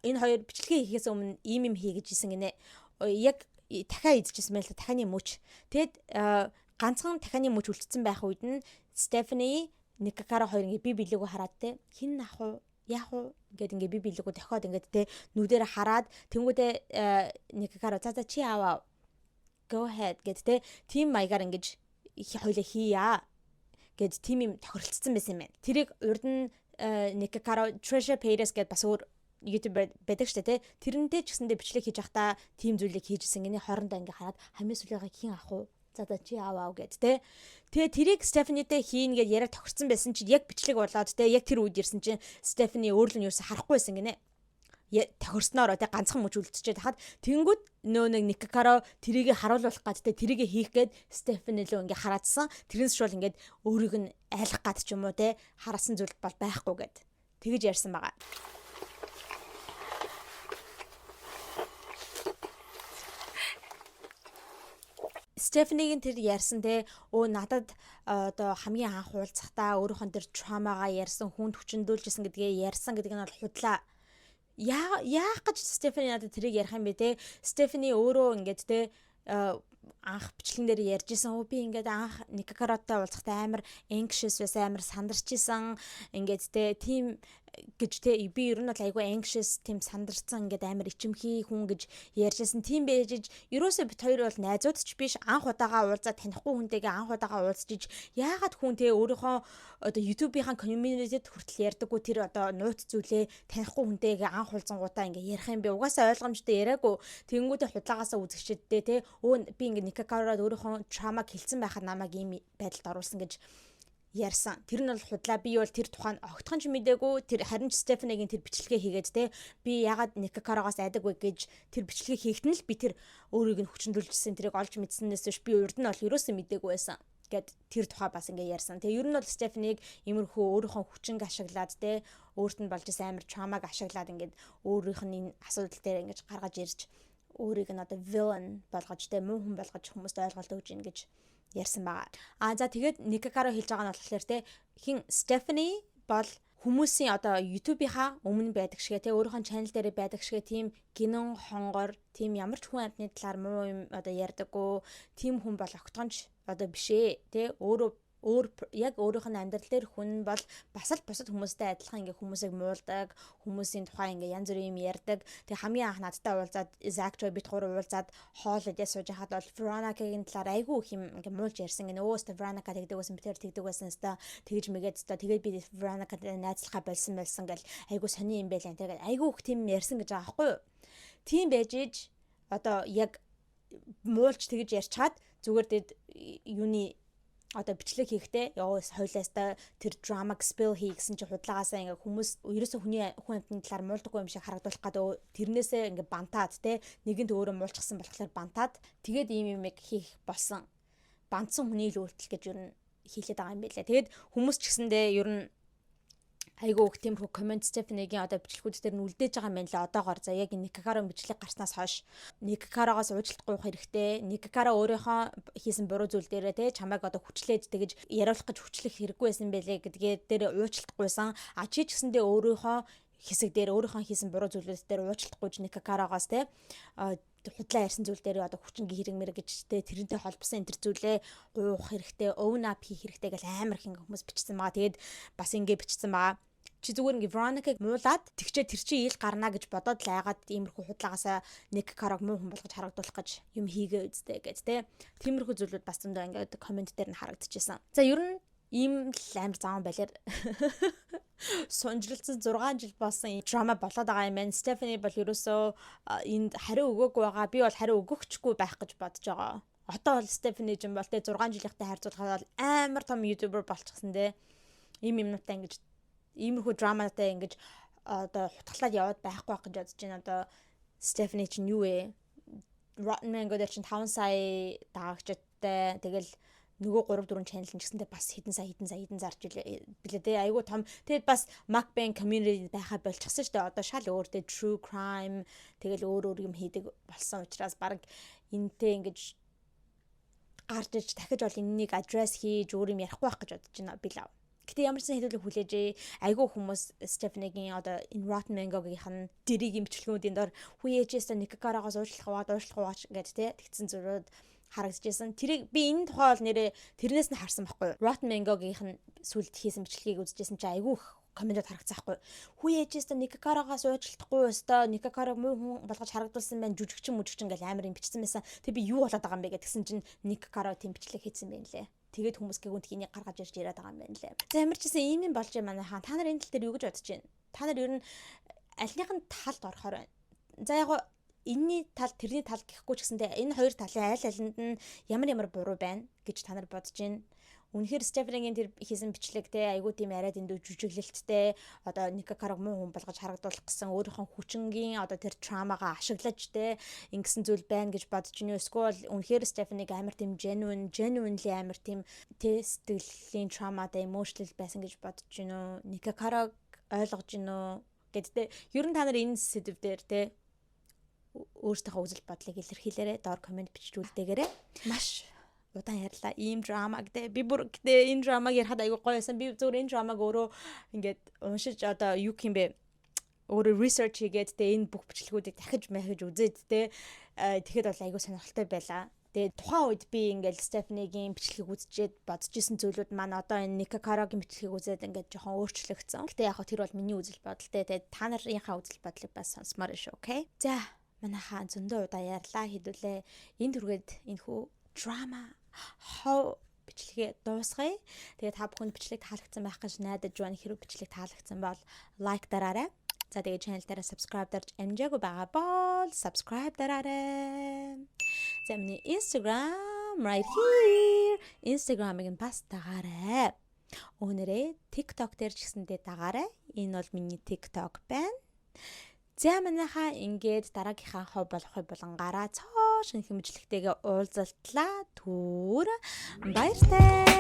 Энэ хоёр бичлэгээ хийхээс өмнө ийм юм хий гэж исэн гинэ. Яг дахиад идчихсэн байл та, дахианы мөч. Тэгэд ганцхан дахианы мөч үлдсэн байх үед нь Стефани, Ника Каро хоёр ингээ би билеэгөө хараад те хин ах уу, яах уу гэд ингээ би билеэгөө дохиод ингээд те нүдэрэ хараад тэнгүүдээ Ника Каро за за чи аваа, go ahead гэд те тим маягаар ингэж хоёлаа хийя гэд тим юм тохиролцсон байсан юм байна. Тэрийг урд нь Ника Каро Trisha Paytas гэд бас өөр YouTuber байдаг штэ те. Тэрнтэй ч гэсэндээ бичлэг хийж байхдаа тийм зүйлийг хийжсэн гинэ, хоорондоо ингээ хараад хамгийн сүүлийнхаа хэн авах уу? За за чи аваа гэд те. Тэгээ тэрийг Стефанитэй хийн гэд яриа тохирцсон байсан чинь яг бичлэг болоод те яг тэр үед ирсэн чинь Стефани өөрлөө нь ерөөсө харахгүй байсан гинэ, тохирсноор те ганцхан мөч үлдчихээд хахад тэнгүүд нөө нэг Ника Каро тэрийг харуулах гад те тэрийг хийх гээд Стефани лөө ингээ хараадсан. Тэрнээс шул ингээд өөрийг нь айлах гад ч юм уу те хараасан зүйл бол байхгүй гэд тэгэж ярьсан байгаа. Стефанигийн тэр ярьсан те өө надад одоо хамгийн анх уулзахдаа өөрийнхөө тэр trauma гаа ярьсан, хүнд хүчндүүлжсэн гэдгээ ярьсан гэдэг нь бол худлаа. Яах гэж Стефани надад тэрийг ярих юм бэ те? Стефани өөрөө ингээд те анх бичлэгэн дээр ярьж исэн. Өө би ингээд анх Ника Кароттой уулзахдаа амар anxious байсан, амар сандарч исэн. Ингээд те тийм гэж те би ер нь бол айгүй anxious, тийм сандарсан, ингээд амар ичимхий хүн гэж ярьжсэн. Тийм байж ерөөсөө бит хоёр бол найзууд ч биш, анх удаага уулзаад танихгүй хүнтэйгээ анх удаага уулзчиж яагаад хүн те өөрийнхөө одоо YouTube-ийн community-д хүртэл ярьдаггүй тэр одоо нууц зүйлээ танихгүй хүнтэйгээ анх уулзангуудаа ингээд ярих юм бэ? Угаасаа ойлгомжтой яриаггүй. Тэнгүүдээ худлагаасаа үзэгчдээ те өө би ингээд Ника Карод өөрийнхөө trauma г хэлсэн байхад намайг ийм байдалд оруулсан гэж ярьсан. Тэр нь бол худлаа. Би бол тэр тухайн огтхон ч мдээгүй. Тэр харин ч Стефанигийн тэр бичлэгээ хийгээд те би ягаад Ника Карогоос айдаг вэ гэж тэр бичлэгээ хийхэд нь л би тэр өөрийг нь хүчндүүлжсэн тэрийг олж мэдсэнээс биш би урд нь бол ерөөсөө мдээгүй байсан. Гэд тэр тухай бас ингээ ярьсан. Тэгээ ер нь бол Стефанийг иймэрхүү өөрийнхөө хүчинг ашиглаад, те, өөрт нь болж исэн амар trauma г ашиглаад, ингээд өөрийнх нь энэ асуудал дээр ингэж гаргаж ирж, өөрийг нь одоо villain болгож, те, муу хүн болгож хүмүүст ойлголт өгж ийн гэж ярьсан байгаа. А за, тэгээд Ника Каро хэлж байгаа нь болохоор, те, хин Стефани бол хүмүүсийн одоо YouTube-ийнхаа өмнө байдаг шигэ, те, өөрийнхөө channel дээр байдаг шигэ тийм гинэн хонгор, тийм ямар ч хүн амьтны талаар муу юм одоо ярьдаггүй тийм хүн бол огтхонч одоо биш ээ, те. Өөрөө өөр яг өөрийнх нь амьдрал дээр хүн бол бас л бусад хүмүүстэй адилхан ингээ хүмүүсийг муулдаг, хүмүүсийн тухай ингээ янз бүрийн юм ярьдаг. Тэгээ хамгийн анх надтай уулзаад, Zach Joy бид гурав уулзаад хоол идээ сууж хахад бол Veronica-гийн талаар айгүй их юм ингээ муулж ярьсан гэнэ. Өөстө Veronica тэгдэг байсан, бид тэр тэгдэг байсан, өстой тэгж мэгээд өстой, тэгээд би Veronica-тай найзлахаа болсон болсон гэл айгүй сони юм байлаа. Тэгээд айгүй их тийм ярьсан гэж байгаа байхгүй юу? Тийм байж иж одоо яг муулж тэгж ярьчаад зүгээр дэд юуны одоо бичлэг хийхдээ ёо хойлоостой тэр drama spill хий гэсэн чи худлагаасаа ингээ хүмүүс ерөөсө хүний хүн амьтны талаар муулдаггүй юм шиг харагдуулах гэдэг тэрнээсээ ингээ бантаад, те, нэгэнт өөрөө муулчихсан болохоор бантаад тэгээд ийм юмыг хийх болсон, бантсан хүний л үйлдэл гэж ер нь хийлээд байгаа юм байлаа. Тэгээд хүмүүс ч гэсэндээ ер нь айгүй их тиймэрхүү comment Стефанигийн одоо бичлэгүүд дээр нь үлдээж байгаа юм байна лээ одоогоор. За, яг Ника Каро бичлэг гарснаас хойш Ника Карогоос уучлалт гуйх хэрэгтэй. Ника Каро өөрийнхөө хийсэн буруу зүйл дээрээ, те, чамайг одоо хүчлээд тэгэж яриулах гэж хүчлэх хэрэггүй байсан байлээ гэдгээ дээр уучлалт гуйсан. А чи ч гэсэндээ өөрийнхөө хэсэг дээр өөрийнхөө хийсэн буруу зүйлүүд дээр уучлалт гуйж Ника Карогоос, те, худлаа ярьсан зүйл дээр одоо хүчингийн хэрэг мэрэг гэж, те, тэрнтэй холбосон энэ төр зүйлээ гуйх хэрэгтэй, own up хийх хэрэгтэй гэл амар их ингээ хүмүүс бичсэн байгаа. Тэгээд бас ингээ бичсэн байгаа: Чи зүгээр ингээ Veronica-г муулаад тэгчээ тэр чи ил гарна гэж бодоод л айгаад иймэрхүү худлагаасаа Ник Карог муу хүн болгож харагдуулах гэж юм хийгээ үсттэй гэж, те. Тиймэрхүү зүйлүүд бас зөндөө ингээд comment дээр нь харагдчихсан. За, ер нь ийм л амар заван балиар сунжралцсан 6 жил болсон драма болоод байгаа юм байна. Стефани бол ерөөсөө энд хариу өгөөгүй байгаа. Би бол хариу өгөхчгүй байх гэж бодож байгаа. Одоо бол Стефани жин бол, те, 6 жилийнхтэй харьцуулахад бол амар том YouTuber болчихсон, те. Ийм юмнуудтай ингэж иймэрхүү драматай ингэж одоо хутгалаад яваад байхгүй байх гэж бодож байна. Одоо Стефани чинь юу вэ? Rotten Mango дээр чинь 5 сая дагагчтай. Тэгэл нөгөө 3 4 channel нь ч гэсэндээ бас хэдэн сая, хэдэн сая, хэдэн зарж билээ те, айгуу том. Тэгээд бас mukbang community байхаа болчихсон шүү дээ. Одоо шал өөр, те, true crime, тэгэл өөр өөр юм хийдэг болсон учраас баг энтэй ингэж гарч иж дахиж бол энэнийг address хийж өөр юм ярихгүй байх гэж бодож байна би лав. Гэтэ ямар ч сан хэдүүлэг хүлээжээ. Айгүй хүмүүс Стефанигийн одоо энэ Rotten Mango-гийнх нь дэрийг бичлэгүүдийн дор хүүе ээжээс Ника Карагоос уучлах аваад уучлах уугач гэж, те, тэгсэн зүрүүд харагдчихсан. Тэрийг би энэ тухай бол нэрээ тэрнээс нь харсан байхгүй юу? Rotten Mango-гийнх нь сүлд хийсэн бичлэгийг үзчихсэн чинь айгүй их comment од харагдсан байхгүй. Хүү ээжээс Ника Карагаас уучлахгүй өстой, Ника Караг муу хүн болгож харагдуулсан байна, жүжигчин мүжигчин гэл амар юм бичсэн байсан. Тэг би юу болоод байгаа юм бэ гэсэн чинь Ника Каро тийм бичлэг хийсэн байх лээ. Тэгээд хүмүүс гэгүнт хэнийг гаргаж ирж яриад байгаа юм байна лээ. За, ямар ч гэсэн ийм юм болж юм манайхаа. Та нар энэ тал дээр юу гэж бодож байна? Та нар ер нь альных нь талд орохоор байна? За, яг энэний тал, тэрний тал гэхгүй ч гэсэндээ энэ хоёр талын аль алинд нь ямар ямар буруу байна гэж та нар бодож байна? Үнэхээр Стефанигийн тэр хийсэн бичлэг, те, айгуу тийм арай дэндүү жүжиглэлттэй, одоо Ника Караг муу хүн болгож харагдуулах гэсэн өөрийнхөө хүчингийн одоо тэр trauma гаа ашиглаж, те, ингэсэн зүйл байна гэж бодож байна уу? Эсвэл үнэхээр Стефаниг амар тийм genuinely амар тийм, те, сэтгэлийн trauma тай, emotional байсан гэж бодож байна уу? Ника Караг ойлгож байна уу гэдтэй. Ер нь та нар энэ сэдв дээр, те, өөрсдийнхөө үзэл бодлыг илэрхийлээрэй. Доор comment бичиж үлдээгээрэй. Маш удаан ярьлаа. Ийм драма гэдэг. Би бүр гэтээ энэ драмаг ярихад айгүй гоё байсан. Би зөвхөн энэ драмаг өөрөө ингээд уншиж, одоо юу гэх юм бэ? Өөрөө research хийгээд, тэ, энэ бүх бичлэгүүдийг дахиж махиж үзээд, тэ, тэгэхэд бол айгүй сонирхолтой байлаа. Тэгээд тухайн үед би ингээл Стефанигийн бичлэгийг үзчихэд бодож исэн зүйлүүд маань одоо энэ Ника Карогийн бичлэгийг үзээд ингээд жоохон өөрчлөгдсөн. Гэтэ яг тэр бол миний үзэл бодолтой. Тэгээд та нарынхаа үзэл бодлыг бас сонсомоор шүү, okay? За, манайхаа зөндөө удаа ярьлаа, хэдүүлээ. Энэ түргээд энэ хүү драма хов бичлэгээ дуусгая. Тэгээ та бүхэнд бичлэг таалагдсан байх гэж найдаж байна. Хэрвээ бичлэг таалагдсан бол like дараарай. За, тэгээ channel дээр subscribe дарж амжаагүй байгаа бол subscribe дараарай. За, миний Instagram right here. Instagram-ыг нь бас дагаарай. Үүнээрээ TikTok дээр ч гэсэндээ дагаарай. Энэ бол миний TikTok байна. За, манайхаа ингээд дараагийнхаа хов болох болонгаараа цоо шинэ хэмжлэгтэйгээ уулзалтлаа. Түр Бүр баяртай.